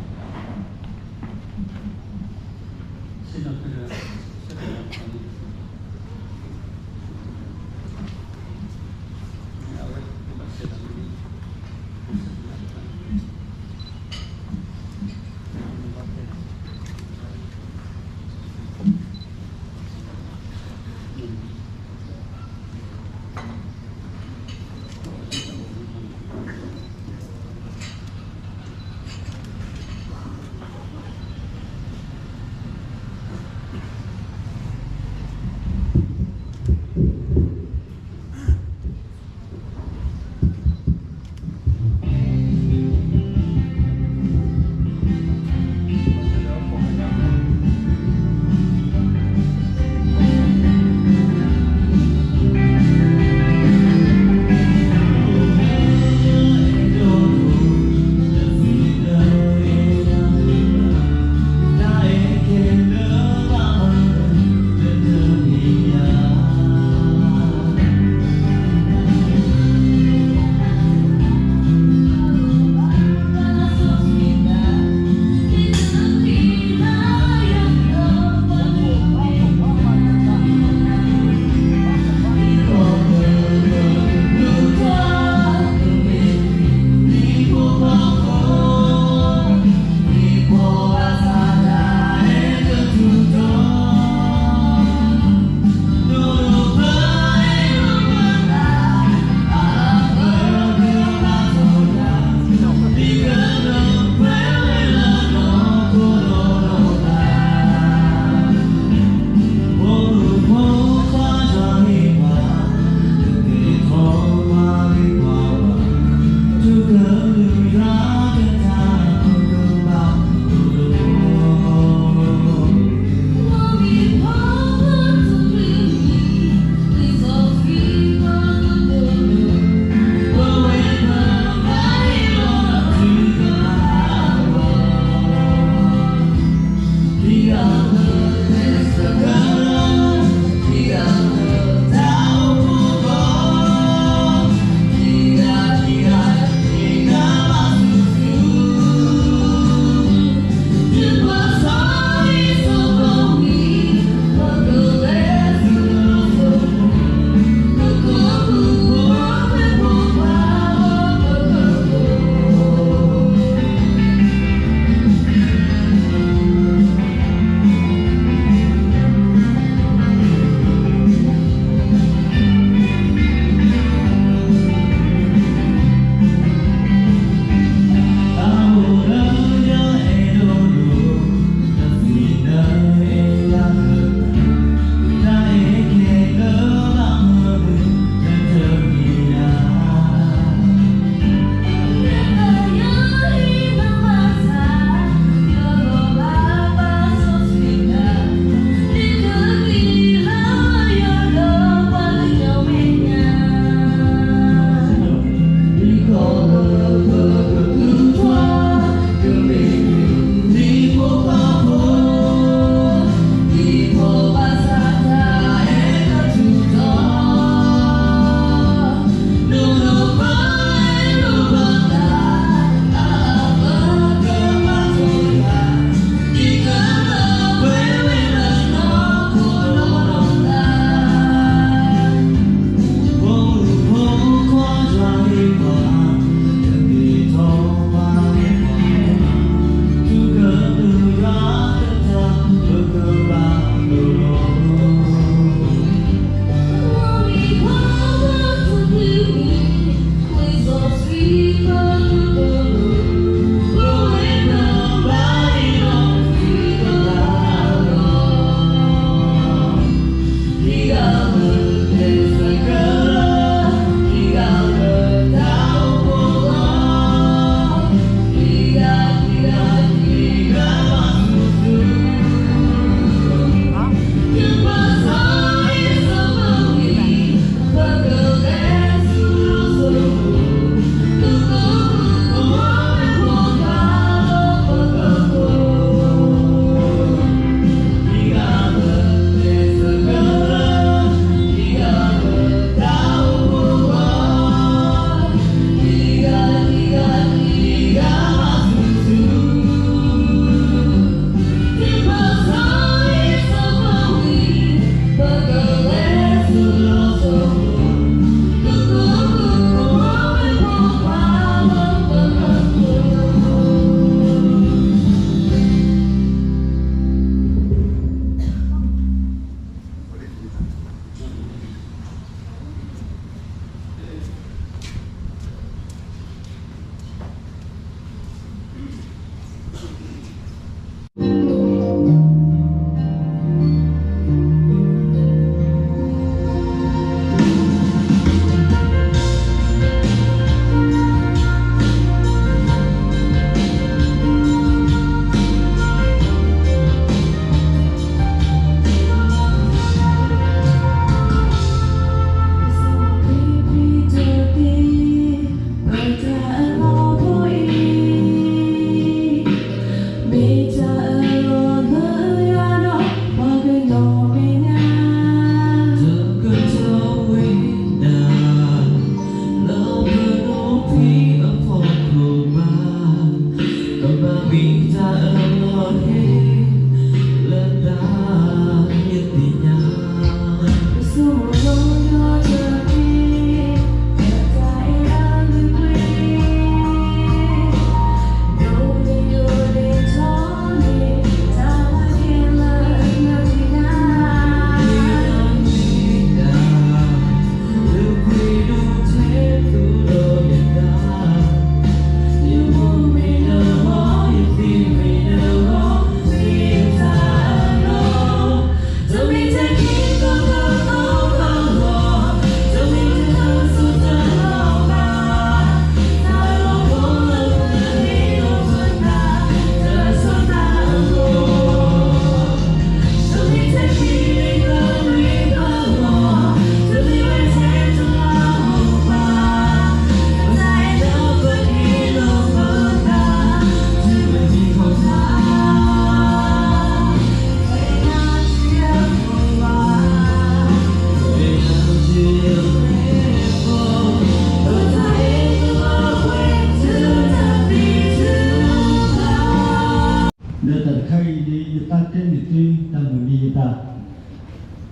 ယသးတဲန့ၢ်သုတၢ်မုၢ်နံၤယသး,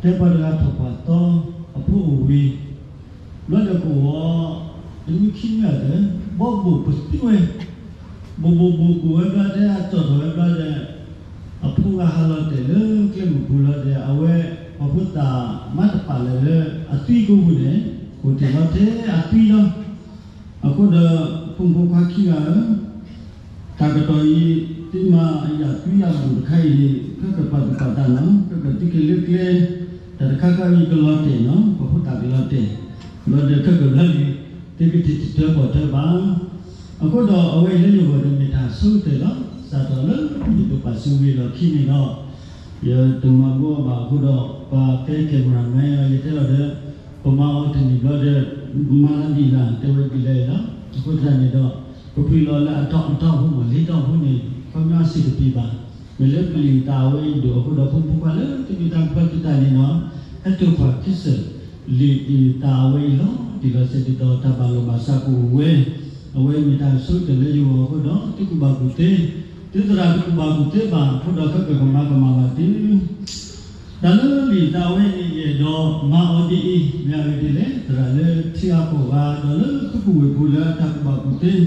တဲပှၤတဂၤထီၣ်ပှၢ်သီ အဖိအိၣ်ဝံၤ ဘျီဒီးကဝီၤ တနွံခံနွံအတၢၢ် ဘီဘိၣ်ပသံဝဲ, ဘိၣ်ဘိၣ်ဘိၣ်ဘိၣ်ဝဲဘျီဒီး အတီၢ်ထီၣ်ဝဲဘျီဒီး အဖိဂၤဟးလီၤတဲာ်လၢကျဲမုၢ်ပူၤလီၤဒီး အဝဲ ပှၤဖိသၣ်မါတပာ်လၢာ်လၢအသွံကိပူၤန့ၣ် အိၣ်တ့ၢ်လီၤထဲအသွံလီၤ. အဃိဒီး ဖိမုၣ်ဖိခွါခံဂၤဧၢ, တၢ်ကတီၢ်အံၤ သုမၤယၤသွံယၤဘိၣ်တခါအံၤန့ၣ် ခဲကပာ်သူၣ်ပာ်သးနီၤ, ခဲကသုက့ၤလၢကျဲ, တၢ်တခါခါအံၤကလီၤတဲာ်နီၤ, ပှၤဖိသၣ်ကလီၤတဲာ်, ဘျီဒီးခဲကဘျီလံ သုကထံၣ်တၢၢ်ပီၣ်တၢၢ်ဘၣ်. အဃိဒီးအဝဲအံၤလၢယဂီၢ်ဒီးမ့ၢ်တၢ်ဆိကတၢၢ်လီၤ. စးထီၣ်လၢယဒိးပာ်စုဝံၤလီၢ်ခံန့ၣ်ဒီး ယတမၤဘှီဘၣ်အဃိဒီး ပှၤဖဲ cameraman ယတဲလီၤဒီး ပမၤအီၤတနံၣ်ဘျီဒီး မၤလၢဒ်လဲၣ် တဲဝဲဒ်လဲၣ်လီၤ. အဃိသတးန့ၣ်ဒီး ပပှ့ၤလီၤလၢအတီၢ်အတီၢ်ဖိမ့ၢ်လ့တီၢ်ဖိန့ၣ် ခီပညီအဆံးတပံၤဘၣ်. မ့ၢ်လၢပလံာ်သးအဝဲအံၤဒိၣ်အဃိဒီး ဖိမုၣ်ဖိခွါလၢသုမ့ၢ်တၢ်ကပၢသုသးန့ၣ်နီၤ, ဟဲတိၢ်ကွၢ်ခံစၢၣ် လံာ်အံၤသးအဝဲအံၤလီၤတံၢ်လီၤဆဲးဒ်သိးတၢ်ဘၣ်လိာ်ဘၣ်စးကအိၣ်ဝဲ, အဝဲမ့ၢ်တၢ်ဆိကတၢၢ်လၢယဂီၢ်အဃိဒီး သုကူၣ်ဘၣ်ကူၣ်သ့, သုသရၣ်တကူၣ်ဘၣ်ကူၣ်သ့ဘၣ်အဃိဒီး ခဲကကမၤကမၣ်ဘၣ်သု တၢ်လၢလံာ်သးဝဲန့ၣ် ယအဲၣ်ဒိးမၤအီၤဒ်အံၤ, မ့ၢ်အဂ့ၢ်ဒ်လဲၣ်, သရၣ်လၢထံအကီၢ်ဂၤ ဒီးလၢသုကဝ့ၢ်ပူၤလၢအတၢ်ကူၣ်ဘၣ်ကူၣ်သ့,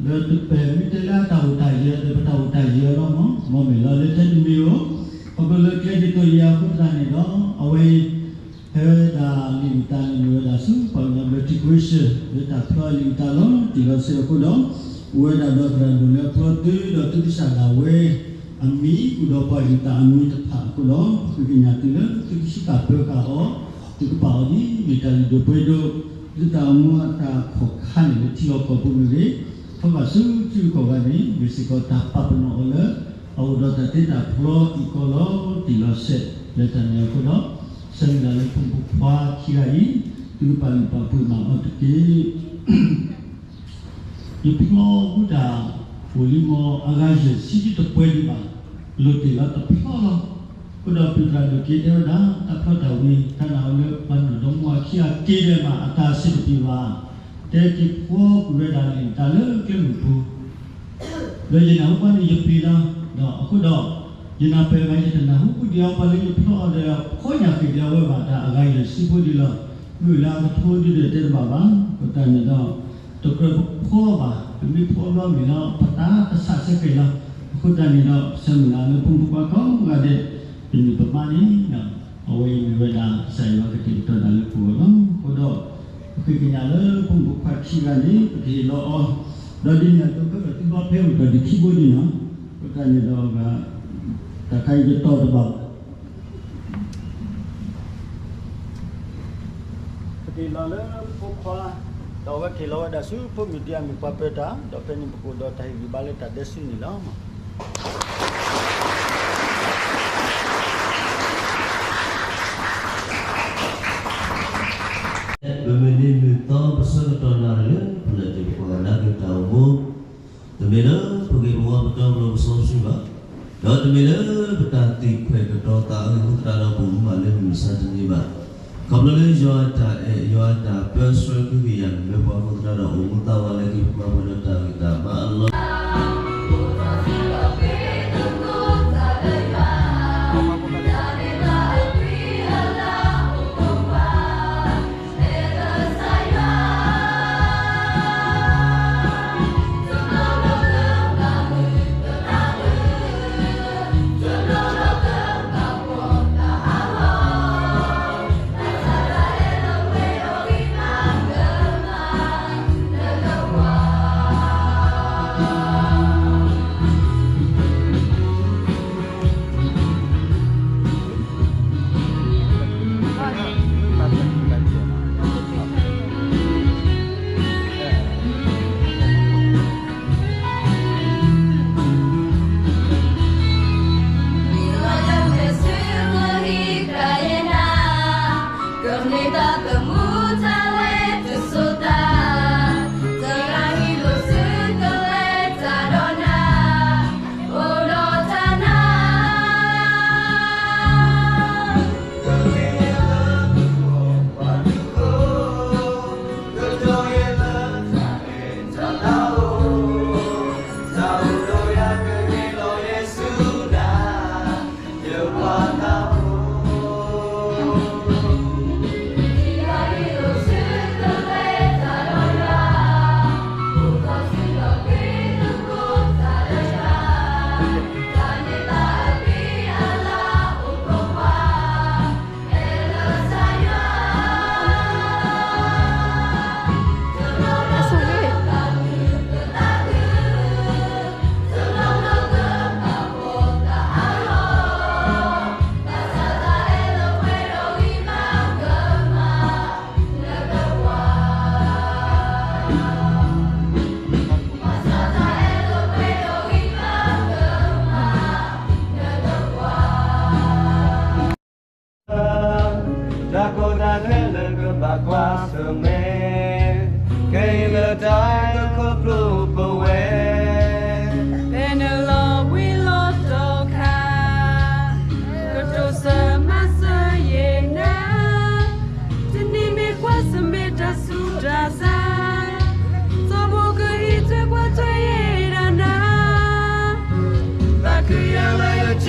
လၢတပဲာ်မ့ၢ်တဲလၢအတၢ်အိၣ်တၢ်ယၢၤ ဒီးပတၢ်အိၣ်တၢ်ယၢၤလီၤမး, မ့ၢ်မ့ၢ်လီၤလၢထဲတမံၤဧိၤ, ခီဖျိလၢကျဲဒ်သိးယၤအဃိသတးန့ၣ်ဒီး အဝဲအံၤ ဖဲဒၣ်လံာ်အုၣ်သးန့ၣ် မ့ၢ်ဝဲဒၣ်ဆူပှၤကညီဘျၢထံခဝ့ၡၢၣ် လၢတၢ်ဖျီလံာ်အုၣ်သးလီၤ တံၢ်လီၤဆဲးအဃိဒီး အိၣ်ဝဲဒၣ်ဒီးသရၣ်ဒိၣ်လၢအဖျီသုဒီးသုကစၢ်ဒၣ်ဝဲအမံၤ ဃုာ်ဒီးပှၤလံာ်အုၣ်သးအမံၤတဖၣ်အဃိဒီး ဃ့ကညးသုလၢသုကစူၢ်ကပၢၤဃာ်အီၤ, သုကပာ်အီၤဒ်မ့ၢ်တၢ်လုၢ်ဒိၣ်ပှ့ၤဒိၣ်, သုတၢ်အိၣ်မူအတၢ်ခီၣ်ခါန့ၣ်လၢထံလီၢ်ကီၢ်ပူၤမ့ၢ်ဂ့ၤ, ထီၣ်ဘၣ်ဆူထံဂုၤကီၢ်ဂၤန့ၣ် မ့ၢ်စ့ၢ်ကီးတၢ်ပာ်ပနီၣ်အီၤလၢ အအိၣ်ဒီးတၢ်တ့တၢ်ဖျီအံၤကီးလီၤတံၢ်လီၤဆဲး လၢတၢ်န့ၣ်အဃိဒီး ဆၢမုၢ်လၢ်လၢဖိမုၣ်ဖိခွါခံဂၤအံၤ သုကပာ်လုၢ်ပာ်ပှ့ၤမၤအီၤတက့ၢ်. ယဖျီဘူးတၢ်အိၣ်လံမီၤ အဂၤယဲၢ်ဆံဒ်တပှဲၤဒံးဘၣ်, လိၣ်တ့ၢ်လီၤတဖျီလီၤ. အဃိဒီးပၢ်သရၣ်ဒိၣ်က့တဲဝဲဒၣ် တၢ်ဖျီတၢ်ဝံၤ တၢ်နာ်အီၤလၢပှၤနီၢ်ဒီမါခံဂၤက့ၤဒီးမး အတၢ်ဆံးတပံၤဘၣ်, တဲက့ၤဖျီကွံာ်ဝဲဒၣ်လံာ်တၢ်လၢကျဲမုၢ်ပူၤ ဒီးယနၢ်ဟူဘၣ်န့ၣ်ယပျံၤလီၤ. ဒီးအဃိဒီး ယနၢ်ပၢၢ်မး ယတနၢ်ဟူဒံးအီၤ ပှၤလၢယဖျီအီၤဒီး ဖီညၣ်ဃ့ၢ်ဒံးအဝဲဘၣ် တၢ်အဂၤယဲၢ်ဆံဖိဒံးလီၤ. မ့ၢ်လၢအကထိဒုဒီးတဲတဘၣ်ဘၣ်. အဃိသတးန့ၣ်ဒီး တကြၢးပဖျီဘၣ်, ပမ့ၢ်ဖျီဘျီမ့ၢ်လီၤ ပတၢ်ကဆးစဲဃဲၤလီၤ. အဃိသတးန့ၣ်ဒီး ဆၢမုၢ်လၢ်လၢဖိမုၣ်ဖိခွါကိးဂၤဒဲး ပနံၣ်ပမါန့ၣ် အဝဲအံၤမ့ၢ်ဝဲဒၣ်ကစၢ်ယွၤကတဲာ်ကတီၤတၢ်လၢပဂီၢ်လီၤ. အဃိဒီး ပဃ့ကညးလၢဖိမုၣ်ဖိခွါခံဂၤန့ၣ် ပကဟ့ၣ်လီၤအီၤ, ဒီးဒ်န့ၣ်အသိး ဖဲပသုဘီဖဲအိၣ်ဒီးဒံးခံဘိဒံးနီၤ, အဃိသတးန့ၣ်ဒီး တၢ်ခါအံၤကတီၤတဘၣ် ပကဟ့ၣ်လီၤလၢဖိခွါ, ဒီးအဝဲကဟ့ၣ်လီၤဝဲဒၣ်ဆူဖိမုၣ်ဒံး အမံၤပှၤပၢၤတၢ်, ဒီးဖဲန့ၣ်ပကအိၣ်ဒီးတၢ်ဟ့ၣ်ဂံၢ်ဘါလၢတၢ်ဒဲးဆူန့ၣ်လီၤ. ပမုၢ်နံၤမုၢ်သီ ပဆၢကတီၢ်နၣ်ရံၣ်လၢ ပလဲၤတုၤပှၤကနၣ်က့ၤတၢ်အိၣ်မူ တမ့ၢ်လၢပဂ့ၢ်ပဝါပတီပလိၤပစီပဆှံဘၣ်, ဒီးတမ့ၢ်လၢပတၢ်သ့ၣ်ခွဲးကတီၤသးအဂ့ၢ်အဃိသတးဒီး ပအိၣ်မူဘၣ်လၢမုၢ်မဆါတနံၤဘၣ်. ခီဖျိလၢယွၤအတၢ်အဲၣ် ယွၤအတၢ်ပၢဆှၢကဟုကယာ်လၢပှၤအဃိသတးဒီး အိၣ်မူသးဝးလၢက့ၤပှၤပှဲၤဒီးတၢ်ဂံၢ်တၢ်ဘါအလီၢ်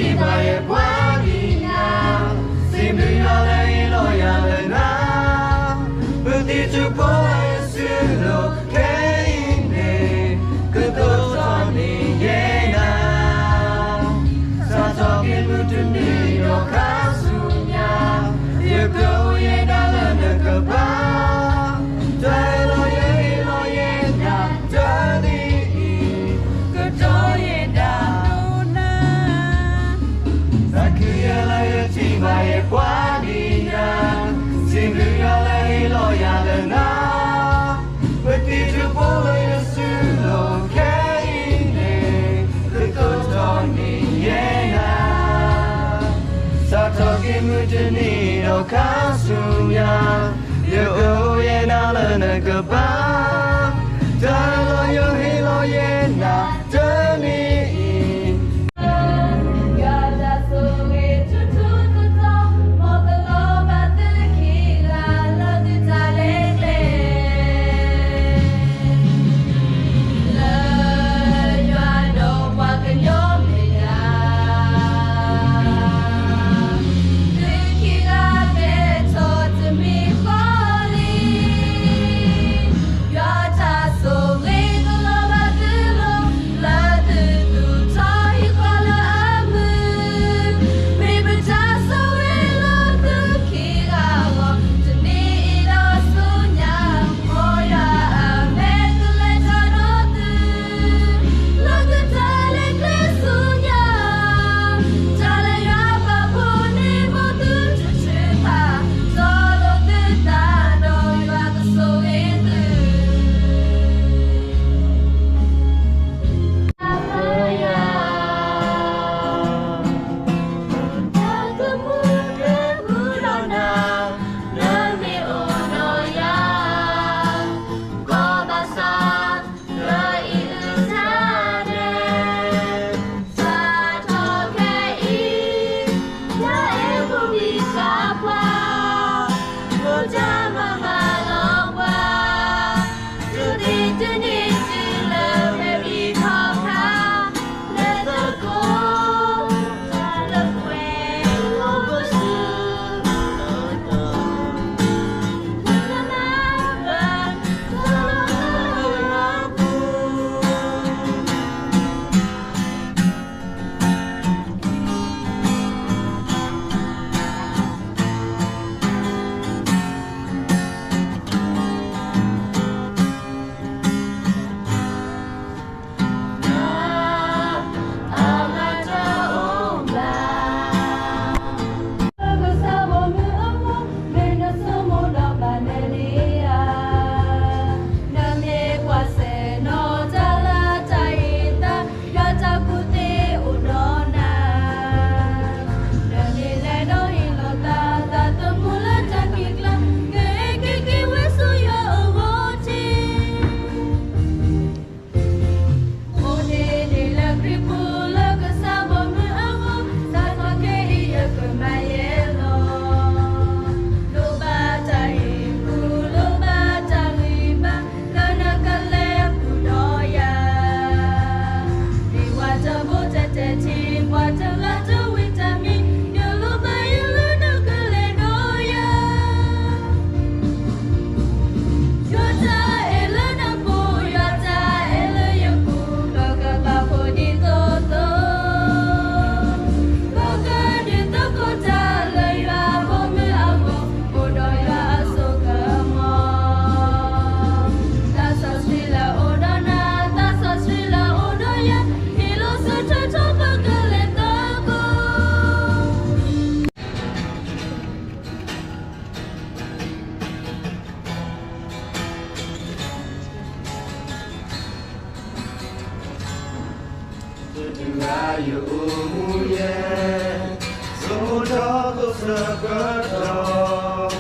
ယထံၣ်ဘၣ်ယပှၤကညီ, စံးဘျုးယွၤလၢဟ့ၣ်လီၤယၤလၢနၤ, ပသံတဖိလၢယစုလိၤခဲအံၤန့ၣ်, ကသိးထီၣ်န့ၢ်ယဲနၤ စးထီၣ်က့ၤမုၢ်တနံၤဒီးခါဆူညါ, ယကအိၣ်ယဲဒၣ်လၢနကပၤ, တၢ်လၢယဟ့ၣ်လီၤယဲဒၣ်တနံၤအံၤ, ကတိၤယဲဒၣ်ဒိၣ်နၤ သးခုယဲလၢယထံၣ်ဘၣ်ယပှၤကညီ, စံးဘျုးယွၤလၢဟ့ၣ်လီၤယၤလၢနၤ, ပသံတဖိလၢယစုလိၤခဲအံၤန့ၣ်, ကသိးထီၣ်န့ၢ်ယဲနၤ စးထီၣ်က့ၤမုၢ်တနံၤဒီးခါဆူညါ, ယကအိၣ်ယဲဒၣ်လၢနကပၤ, တၢ်လၢယဟ့ၣ်လီၤယဲနၤတနံၤအံၤ ယွၤတၢ်ဆိၣ်ဂ့ၤထူထူတီတီ, မ်ကလီၤဘၣ်သုခံဂၤလၢသုတၢ်လဲၤကျဲ လၢယွၤဒီးပှၤကညီမဲာ်ညါ, သုခံဂၤကဲထီၣ်တမံၤဃီလံ. ယွၤတၢ်ဆိၣ်ဂ့ၤကလီၤဘၣ်သုလီၤ, လၢသုသူၣ်ထီၣ်ဟံၣ်ဃီလၢအမုာ်, မ့ၢ်ပတၢ်ဆိၣ်ဂ့ၤလၢသုခံဂၤအဂီၢ်, တနံၤအံၤဒီးဆူညါ, မ်ယွၤအမဲာ်ကလဲၤတၢ်ဒီးသု လၢသုတၢ်လဲၤကျဲဆူညါ, တၢ်လၢယွၤပာ်ဖှိၣ်န့ၣ် မ်သုတထုးဖး, တီလိၤသုသးဒီးယွၤကဆိၣ်ဂ့ၤသု ယၤ တၢ်သမူလၢပူၤဒီးနၤ, လၢမ့ၢ်အိၣ်ဒီးယၤ, ကီၢ်ဘၣ်ဆၣ် လၢအံၤအုၣ်တၢ်န့ၣ်, စးထီၣ်ခဲအံၤ, တၢ်အဲၣ်ဖိဘံၣ်သးပှၢ်, မိၢ်တၢ်မၤမၤလီၤပှၤ, တုၤဒံးတနံၤတုၤလၢမ့ၢ်ပံၤထီၣ်ခါ, လဲၤသကိး တၢ်လၢကွဲးအိၣ်ပစု ကစၢ်ဘီမုၢ်အဂီၢ်, မ့ၢ်နဆိကမိၣ်ဒီးဘၣ်နလံဧါ, နမ့ၢ်ကွၢ်ဆဲးနီၣ်တၢ်လၢတၢ်အ့ၣ်သး, ယွၤတၢ်ကူၣ်သ့အိၣ်ဒီးနၤ, နမ့ၢ်လဲၤဒီးဟ့ၣ်လီၤသး သးသမူလၢတၢ်ခံးကျါ, ကဟဲက့ၤက့ၤဝဲဆူယွၤအဂီၢ်တက့ၢ်. အိၣ်ဒ့ဒ့လၢခရံာ်ပူၤလၢကစၢ်ဘီမုၢ်အဂီၢ်, စးထီၣ်ခဲအံၤယကမၤယဲလီၤ, လိၣ်ဘၣ်တၢ်ဟ့ၣ်ကူၣ် လိၣ်ဘၣ်တၢ်ဂံၢ်ဘါ, လၢနကလဲၤဃုာ်ဒီးယၤ, မ့ၢ်ပှၤတဘိတတဲာ်ထံ, ပှၤတလၢတဝံၤတမံၤ, ယလိၣ်ဘၣ်ယဲလၢနကလဲၤဒီးယၤ ယွၤတၢ်အဲၣ်လၢနပူၤ, ယွၤတၢ်အဲၣ်လၢယပူၤ, ပကဘၣ်ဖှိၣ်ဒ်သိးသိး, ပကဒုးသကိးတၢ်လၢယွၤဘီမုၢ်အဂီၢ်, အိၣ်ဒီးယွၤအစိကမီၤ, သးစီဆှံလၢအိၣ်ဒီးနၤ, သးစီဆှံလၢအိၣ်ဒီးယၤ, ဟ့ၣ်လီၤဆၢထၢၣ်ထီၣ်ပကလဲၤသကိး တဂၤယအိၣ်မူယဲ, ဆိကမိၣ်ထီၣ်ကိးဆၢကတီၢ်,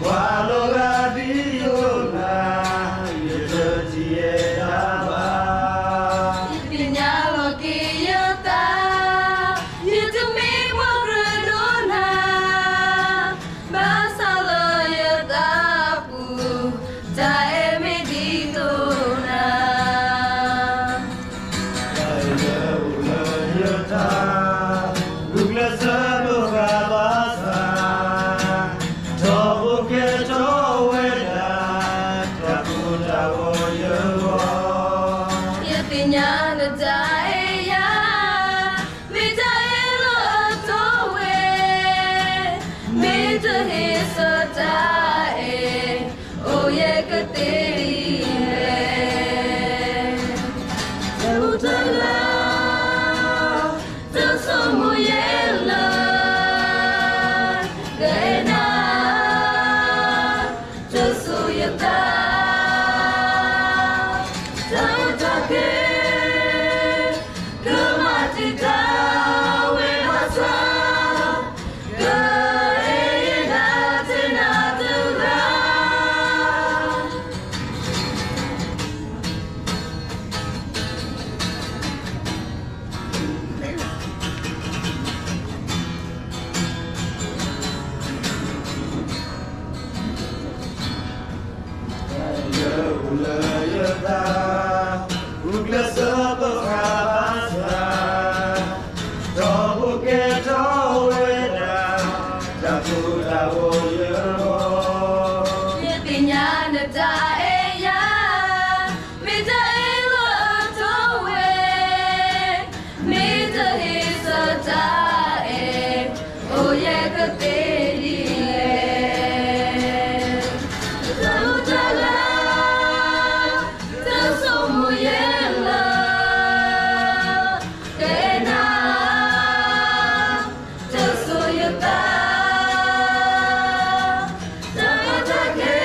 ပှၤလီၤဂာ်ဒ်ယိၤနၤ, ယတထံၣ်ဝဲဒၣ်ဘၣ်, ယသ့ၣ်ညါလီၤက့ၤယသး, ယတမ့ၢ်ပှၤကြၢးဒိးနၤ, ဘၣ်ဆၣ်လၢယသးပူၤ, တၢ်အဲၣ်မ့ၢ်ဒ်သိးနၤ, တၢ်အဲၣ်လၢအိၣ်လၢယသး ကဲထီၣ်ဝဲဒၣ် တၢ်ကိၢ်တၢ်ဂီၤလၢအဂီၢ်, ယသ့ၣ်ညါနတၢ်အဲၣ်ယၤ မ့ၢ်တၢ်အ့ၣ်လိာ်အထူဝဲ, မ့ၢ်တဟ့ၣ်ဆၢတၢ်အဲၣ် အိၣ်ယဲကသ့ဒ်လဲၣ်. တၢ်လၢ တၢ်ဆိကမိၣ်ယဲလၢ ကအဲၣ်နၤ တစိၤယသး, တၢ်ကီတၢ်ခဲ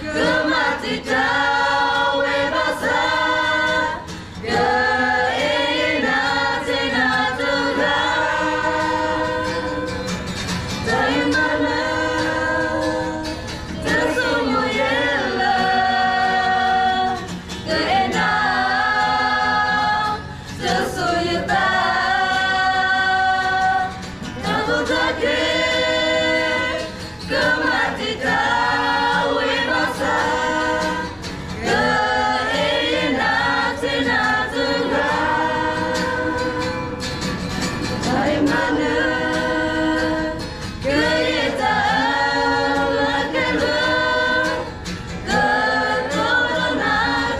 ကမၤတံာ်တာ်ဝဲဘၣ်ဆၣ်, ကအဲၣ်နၤထဲနၤတဂၤ, တၢ်အံၤမးလၢ တၢ်ဆိကမိၣ်ယဲလၢ ကအဲၣ်နၤ တစိၤယသး, တၢ်ကီတၢ်ခဲ ကမၤတံာ်တာ်ဝဲဘၣ်ဆၣ်, ကအဲၣ်နၤထဲနၤတဂၤ, တၢ်အံၤမးလၢ ကယဲၢ်တၢ်အၢလၢကဲလၢ ကတိၤဒီးနၤ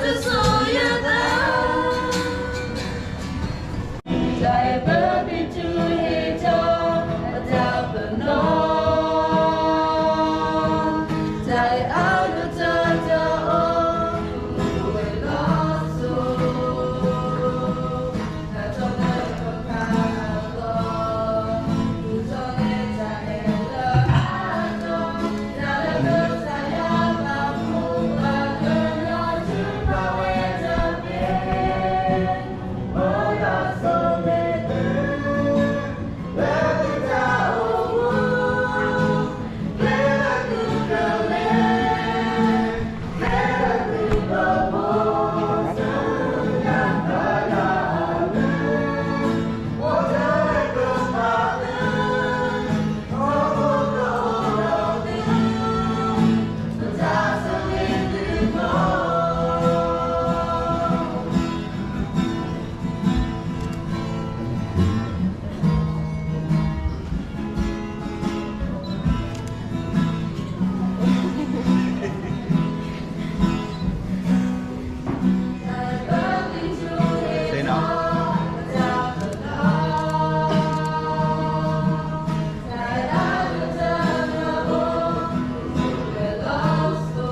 တစိၤယသး, တၢ်အံၤပဘံတူဟ့ၣ်ထီၣ်ပတၢ်ပနီၣ်, တၢ်အံၤအါကတၢၢ်တအိၣ် မူဝဲလီၤစိၤ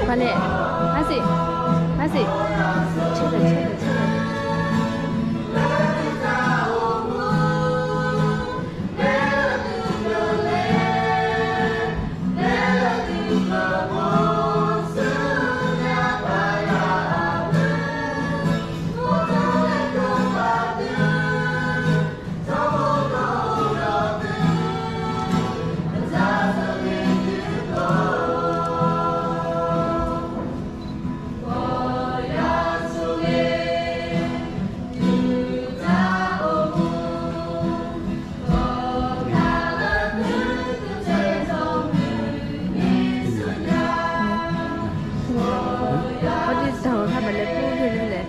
ဖါလဲၣ်, ဖါစံး, ဖါစံး, ဆဲးလဲၣ်, ဆဲးလဲၣ်, ဆဲးလဲၣ်.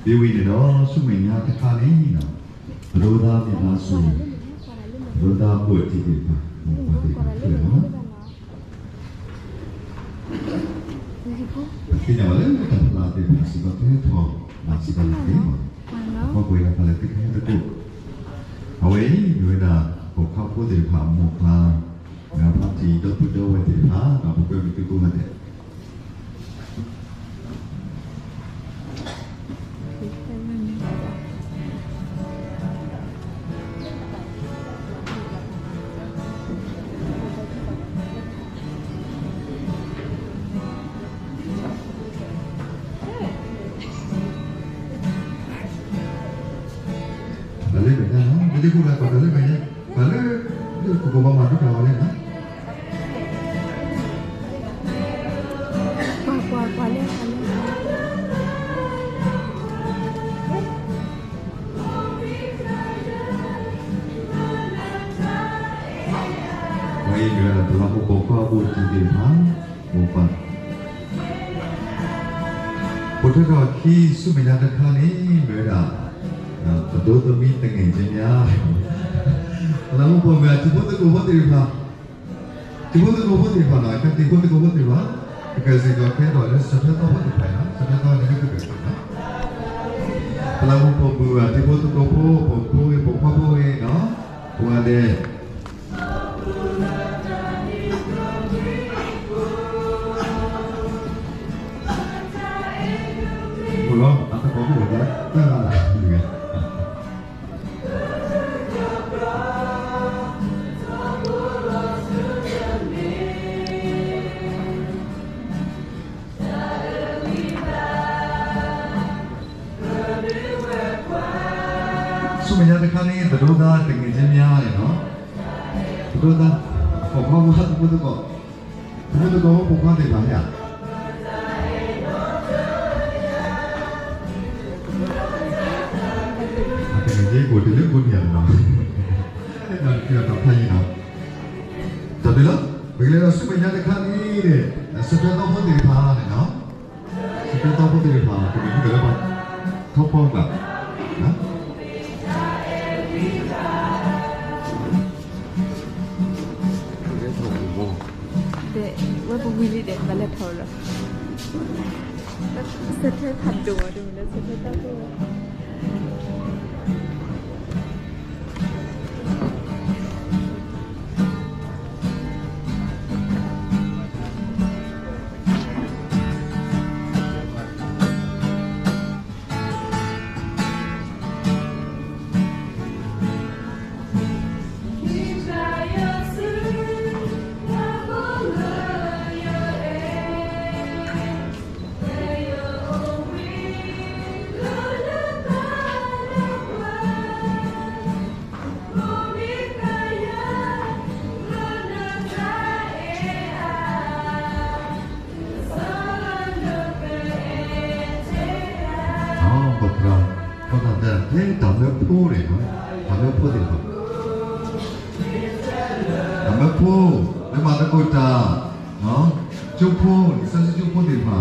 ဒ်ဝဲန့ၣ်ဒီး ဆူမဲာ်ညါတခါန့ၣ်, ပဒိၣ်သၢမ့ၢ်ဘၣ်ဆိၣ်ဂ့ၤ, ပဒိၣ်သၢဘိးထံသ့ၣ်တဖၣ်, ပှၤသ့ၣ်တဖၣ်ခဲလၢာ်လီၤ. ပသ့ၣ်ညါဘၣ်လၢတၢ်ဖျါသ့ၣ်တဖၣ်စ့ၢ်ကီး ကဟဲထီၣ်ဘၣ်စ့ၢ်ကီးလၢသ့ၣ်မီၢ်, ပှၤကွဲးဒၣ်တၢ်လၢသုကဟဲသကိး, အဝဲအံၤ မ့ၢ်ဝဲဒၣ် ပိာ်ခွါဖိသ့ၣ်တဖၣ်အမိၢ်ပှၢ်, ဒီးဖါတံၢ်ဒီပုၢ်ဒီဝဲၢ်သ့ၣ်တဖၣ် ဒီးပကွဲမုာ်သုကိးဂၤဒဲး တၢ်လၢမဲာ်ညါ, တၢ်လၢ ပကဘၣ်မၤဒိတၢ်အီၤလဲၣ်န့ၣ်, ကွၢ်ကွၢ်ကွၢ်လၢ ပှၤအံၤမ့ၢ်ဝဲဒၣ် ပလၤမူပိာ်ခွါဘိၣ်ထံသ့ၣ်တဖၣ်, မိၢ်ပၢ်, ပိာ်ထွဲထီၣ်အခံဆူမဲာ်ညါတခါန့ၣ် မ့ၢ်ဝဲဒၣ် ပဒိၣ်သမံသငဲၣ်က့ညါ, ပလၤမူပိာ်မုၣ်အတံၤဖိသကိးဖိသ့ၣ်တဖၣ်, တံၤဖိသကိးဖိသ့ၣ်တဖၣ်နီၤ, ကဲတံၤဖိသကိးဖိသ့ၣ်တဖၣ်, ပကစ့ၢ်ကီးကဲထီၣ်လၢစၢၢ်ထွဲသီဖိသ့ၣ်တဖၣ်နီၤ, စၢၢ်ထွဲသီန့ၣ်လၢကကဲထီၣ်နီၤ, ပလၤမူပိာ်မုၣ်အတံၤဖိသကိးဖိ, ပိာ်ဖိဂ့ၤ ပိာ်ခွါဖိဂ့ၤနီၤ, ပဝဲဒဲး အိၣ်လီၤ အသကိးဖိအိၣ်လၢ တၢ်ဂၤလၢ် ဆူမဲာ်ညါတခါန့ၣ် ပဒိၣ်သၢသငဲၣ်က့ညါန့ၣ်နီၤ, ပဒိၣ်သၢ, ပိာ်ခွါဖိ တံၤဖိသကိး, တံၤဖိသကိးဖိပိာ်ခွါသ့ၣ်တဖၣ်ဧါ, အသငဲၣ်က့ကိးတုၤလၢကိးနံၤဧါနီၤ, တၢ်ဖးယံၤနီၤ, တၢ်ဘျုးလီၤ, ပကလဲၤဒီးဆူမဲာ်ညါတခါန့ၣ်, စၢၢ်ထွဲသီဖိသ့ၣ်တဖၣ်န့ၣ်နီၤ စၢၢ်ထွဲသီဖိသ့ၣ်တဖၣ် ကမ့ၢ်မ့ၢ်ကလၢပှၤ ထီၣ်ဖီကျါ, ဝဲပဝံၤလံဒီး ပလဲၤထီၣ်လီၤ, စၢၢ်ထွဲဖးဒိၣ်အီၤ တမ့ၢ်လၢစၢၢ်ထွဲသီဖိ ပတၢ်, ပတၢ်တဲ တၢ်မၢဖိန့ၣ်, တၢ်မၢဖိသ့ၣ်တဖၣ်, တၢ်မၢဖိ, လၢမၤသကိးတၢ်, ကၠိဖိ, လံာ်စီဆှံကၠိဖိသ့ၣ်တဖၣ် တၢ်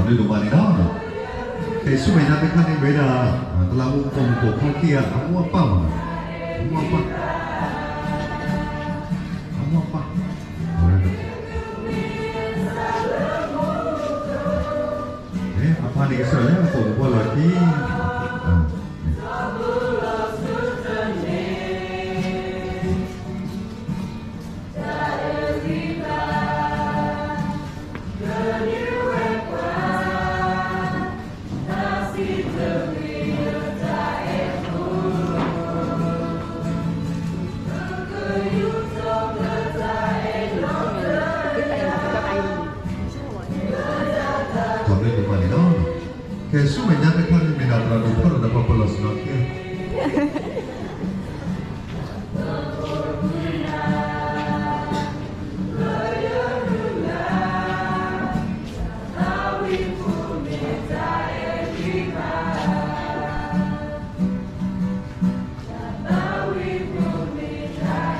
ဘျုးဒိၣ်မးန့ၣ်လီၤ. ကဲ ဆူမဲာ်ညါတခါန့ၣ် မ့ၢ်ဝဲဒၣ် တလးမူပိာ်မုၣ်ပိာ်ခွါခံဂၤ အမိၢ်အပၢ်မး, အမိၢ်အပၢ်, အမိၢ်အပၢ်, အဝဲဒၣ် အပၢ်န့ၣ်ကစၢ်လၢအပိာ်ကပီၤလီၤတံၢ်. ထီၣ်ဘျ့ကမၣ်န့ၣ်လီၤ. ကဲ ဆူမဲာ်ညါတခါန့ၣ်မ့ၢ်ဒၣ်တၢ်ဒိၣ်ထီၣ်ဒီးပှၤပလီၢ်ဆ့ၣ်နီၤခံ ဆူမဲာ်ညါန့ၣ် ထဲအဝဲသ့ၣ်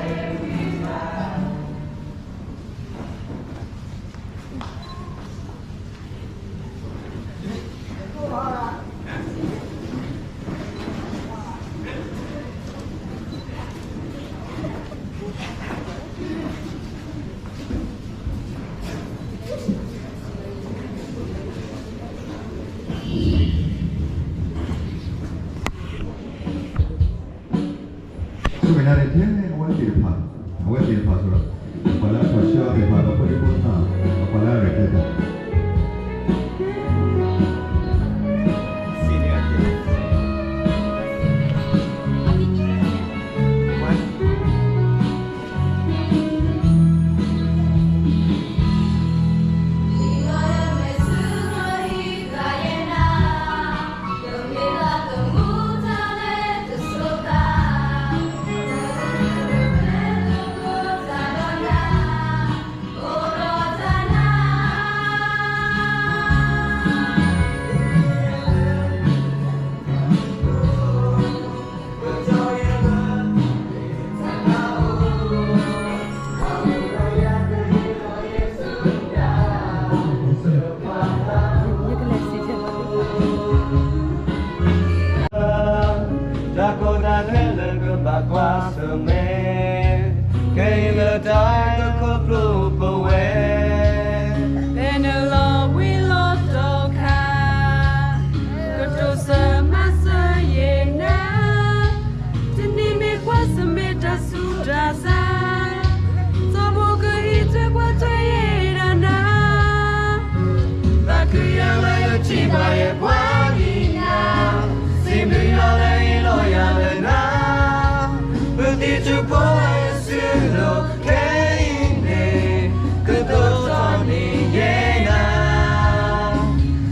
တဖၣ်, အဝဲသ့ၣ်တဖၣ်ဆိုဒီး ပှၤလၢအထီၣ်ဆှၢအီၤသ့ၣ်တဖၣ် ပဖိဒံဖိသၣ်, ပှၤလၢအရဲၣ်ကျဲၤတၢ် တၢ်ကီတၢ်ခဲလၢကဘၣ်ကွၢ်ဆၢၣ်မဲာ်, ခဲအံၤလၢတၢ်အဲၣ်ကခီဖျိပဝဲ, ဖဲနလီၤဘှံးလီၤတီၤခါ, ကတိၤဆၢမၤစၢၤယဲနၤ, တနံၤမ့ၢ်ကွၢ်ဆၢၣ်မဲာ်တၢ်ဆူးတၢ်ဆါ, စီၤဘိကဟံးထွဲကွၢ်ထွဲယဲဒၣ်နၤ သးခုယၤလၢယထံၣ်ဘၣ်ယပှၤကညီ, စံးဘျုးယွၤလၢဟ့ၣ်လီၤယၤလၢနၤ, ပသံၣ်ထူဖိလၢယစုလိၤခဲအံၤန့ၣ်, ကတိၤထီၣ်န့ၢ်ယဲနၤ,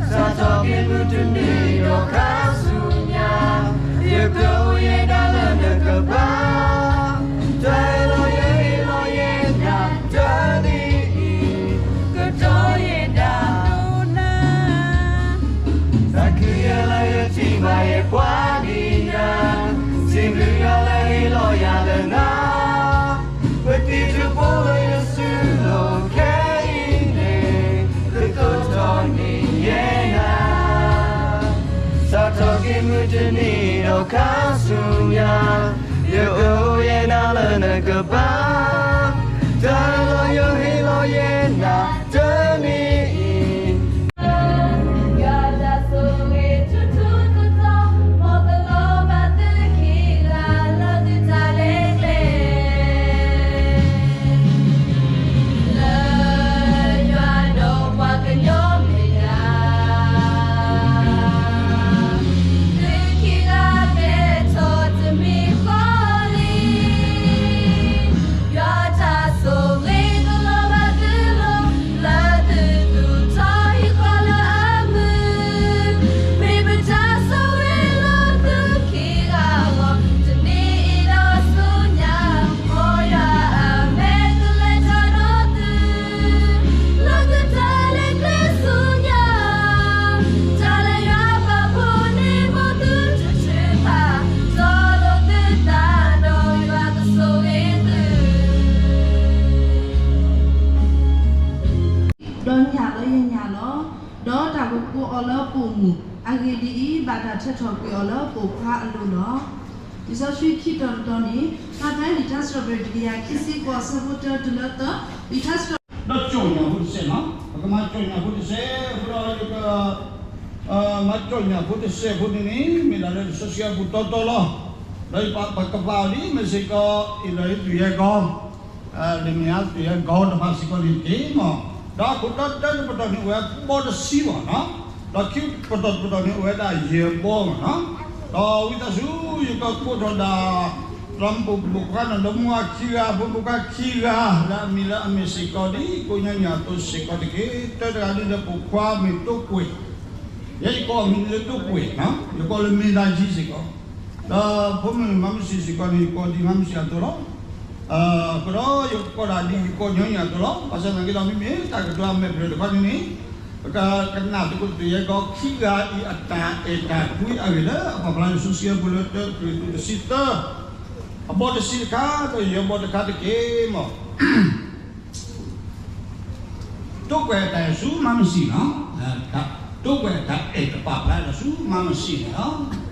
စးထီၣ်က့ၤမုၢ်တနံၤဒီးခါဆူညါ, ယကအိၣ်ယဲဒၣ်လၢနကပၤ တၢ်အဲၣ်လီၤယဟ့ၣ်လီၤယဲဒၣ်တနံၤအံၤ, ကတိၤယဲဒၣ်ဒိၣ်နၤ, သးခုယၤလၢယထံၣ်ဘၣ်ယပှၤကညီ, စံးဘျုးယွၤလၢဟ့ၣ်လီၤယၤလၢနၤ, ပသံၣ်ထူဖိလၢယစုလိၤခဲအံၤန့ၣ်, ကတိၤထီၣ်န့ၢ်ယဲနၤ စးထီၣ်က့ၤမုၢ်တနံၤဒီးခါဆူညါ, ယကအိၣ်ယဲဒၣ်လၢနကပၤ, တၢ်အဲၣ်လီၤယဟ့ၣ်လီၤယဲဒၣ်တနံၤအံၤ, ယွၤတၢ်ဆိၣ်ဂ့ၤထူထူတီတီ, မ်ပလီၢ်ဘၣ်သုခံဂၤလၢသုတၢ်လဲၤကျဲ လၢယွၤဒီးပှၤကညီမဲာ်ညါ, သုခံဂၤကဲထီၣ်တမံၤဃီလံ. ယွၤတၢ်ဆိၣ်ဂ့ၤကလီၤဘၣ်သုလီၤ, လၢသုသူၣ်ထီၣ်ဟံၣ်ဃီလၢအမုာ်, မ့ၢ်ပတၢ်ဆိၣ်ဂ့ၤလၢသုခံဂၤအဂီၢ်, တနံၤအံၤဒီးဆူညါ, မ်ယွၤအမဲာ်ကလဲၤတၢ်ဒီးသု လၢသုတၢ်လဲၤကျဲဆူညါ, တၢ်လၢယွၤပာ်ဖှိၣ်န့ၣ် မ်သုတထုးဖး, တီလိၤသုသးဒီးယွၤကဆိၣ်ဂ့ၤသု ဒီးညၣ်လၢယညၣ်လီၤ, ဒီးတၢ်ကကိးအီၤလၢပိာ်မုၣ်, အဂ့ၢ်ဒ်အံၤ, ဘၣ်တၢ်ထၢထီၣ်ကွံာ်အီၤလၢပိာ်ခွါအလိၤလီၤ. လံာ်စီဆှံခံတီၤတတီၤန့ၣ်, မးသဲလံာ်ထါစံးထီၣ်ပတြၢၤ တကယၤခံဆံဃိး အဆၢဖိတၢတုၤလၢသၢ, လံာ်ထါစံးထီၣ် ဒီးကၠီၣ်ညၣ်ဖိတစဲးလီၤ. ပကမၤကၠီၣ်ညၣ်ဖိတစဲး, အဃိဒီးယက မၤကၠီၣ်ညၣ်ဖိတစဲးဖိန့ၣ်န့ၣ် မ့ၢ်ဒၣ်လၢလံာ်စီဆှံအပူၤတီတီလီၤ. ဒီးပကပာ်အီၤဒ်မ့ၢ်စ့ၢ်ကီး အ့လီၤဟ့သူၣ်ယဲၢ်ကီၢ်, လၢမ့ၢ်အသူၣ်ယဲၢ်ကီၢ်တဖၣ်စ့ၢ်ကီးန့ၣ်တက့ၢ်မး, ဒီးအခိၣ်တီတၢတပတီၢ်န့ၣ်အိၣ်ဝဲဘီတဆံဘၣ်နီၤ, ဒီးခံပတီၢ်တပတီၢ်န့ၣ်အိၣ်ဝဲဒၣ်ယဲၢ်ဘီမးနီၤ, ဒီးဝံသးစူၤ ယကကိးထီၣ်ဒၣ် ဒီးပိာ်မုၣ်ပိာ်ခွါနီၢ်ဒီမါဝၤခံဂၤ ဖိမုၣ်ခွါခံဂၤ လၢအမံၤလၢအမ့ၢ်စ့ၢ်ကီးဒ်ကိးညီနုၢ်အသိးစ့ၢ်ကီးတက့ၢ်. တၢတဂၤဒ်ဒီးပိာ်ခွါမ့ၢ်တိၢ်ကွဲၢ်, ယဲယကိးအမံၤလၢတိၢ်ကွဲၢ်, ယကိးလၢမ့ၢ်ဒၣ်ယံၤစ့ၢ်ကီး, ဒီးဖိမုၣ်မၤမုၢ်ဆံးစ့ၢ်ကီးန့ၣ် ယကိးဒ်မၤမုၢ်ဆံးအသိးလီၤ. အဃိဒီးယကကိးဒၣ်ဒ်ယကိးညီနုၢ်အသိးလီၤ. ဘၣ်ဆၣ်သနာ်က့ဒီး မ့မ့ၢ်တၢ်ကတိၤအမဲာ်ဖျၢၣ်တခီန့ၣ်န့ၣ် ပကကနၣ်သကိးတၢ်ယဲၢ်ကီၢ်ခံဂၤအံၤအတၢ်အဲၣ်တၢ်ကွံအဂ့ၢ်လၢအပာ်ဖျါလၢလံာ်စီဆှံအပူၤလၢ တၢကရံၣ်သူးတဆံသၢ အဘီတဆံတခါ ဒီးယဲၢ်ဘီတခါတက့ၢ်မး. တိၢ်ကွဲၢ်အတၢ်အဲၣ်ဆူမၤမုၢ်ဆံးလီၤ. တိၢ်ကွဲၢ်အတၢ်အဲၣ်တပာ်ဖျါလၢဆူမၤမုၢ်ဆံးန့ၣ်လီၤ.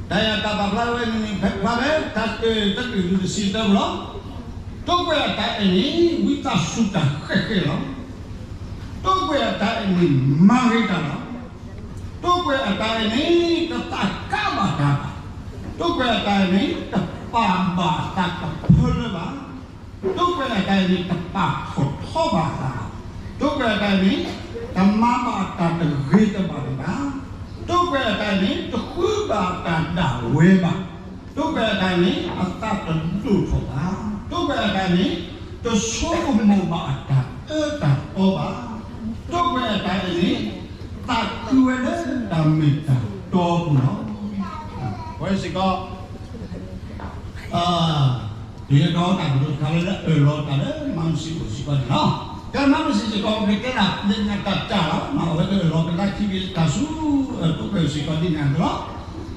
တၢ်အဲၣ်တၢ်ပာ်ဖျါဝဲန့ၣ်န့ၣ် ဖဲဖျါဖဲ တၢကရံၣ်သူးတဆံသၢပူၤလီၤ. တိၢ်ကွဲၢ်အတၢ်အဲၣ်န့ၣ် ဝံသးစူၤတၢ်ဃဲးဃဲးလီၤ. တိၢ်ကွဲၢ်အတၢ်အဲၣ်န့ၣ် မၤဂ့ၤတၢ်လီၤ. တိၢ်ကွဲၢ်အတၢ်အဲၣ်န့ၣ် တသးကါဘၣ်တၢ်ဘၣ်. တိၢ်ကွဲၢ်အတၢ်အဲၣ်န့ၣ် တပာ်ဘၣ်အသးကဖၢလၢဘၣ်. တိၢ်ကွဲၢ်အတၢ်အဲၣ်န့ၣ် တပာ်ထီၣ်ထီဘၣ်အသးဘၣ်. တိၢ်ကွဲၢ်အတၢ်အဲၣ်န့ၣ် တမၤဘၣ်အတၢ်တဂ့ၤတဘၣ်န့ၣ်ဘၣ်. တိၢ်ကွဲၢ်အတၢ်အဲၣ်န့ၣ် တဃုဘၣ်အတၢ်ဒၣ်ဝဲဘၣ်. တိၢ်ကွဲၢ်အတၢ်အဲၣ်န့ၣ် အသးတဒိၣ်ထီၣ်ဘၣ်. တိၢ်ကွဲၢ်အတၢ်အဲၣ်န့ၣ် တဆိကမိၣ်ဘၣ်အတၢ်အၢတၢ်သီဘၣ်. တိၢ်ကွဲၢ်အတၢ်အဲၣ်န့ၣ် သးခုဝဲလၢတၢ်မ့ၢ်တၢ်တီအပူၤလီၤ. အဝဲစ့ၢ်ကီး တၢ်ယဲၢ်ကီၢ်တၢ်ကတိၤတခါလၢ လၢအၢၣ်လီၤတၢ်လၢမၤမုၢ်ဆံးအိၣ်စ့ၢ်ကီးန့ၣ်လီၤ. ကဲမၤမုၢ်ဆံးစ့ၢ်ကီး ပကတဲဒၣ်လၢညါတၢ်တၢ်လီၤ. အဝဲကလီၤကဒါခံဘ့ၣ်တၢ်ဆူ တိၢ်ကွဲၢ်စ့ၢ်ကီးဒ်န့ၣ်အသိးလီၤ.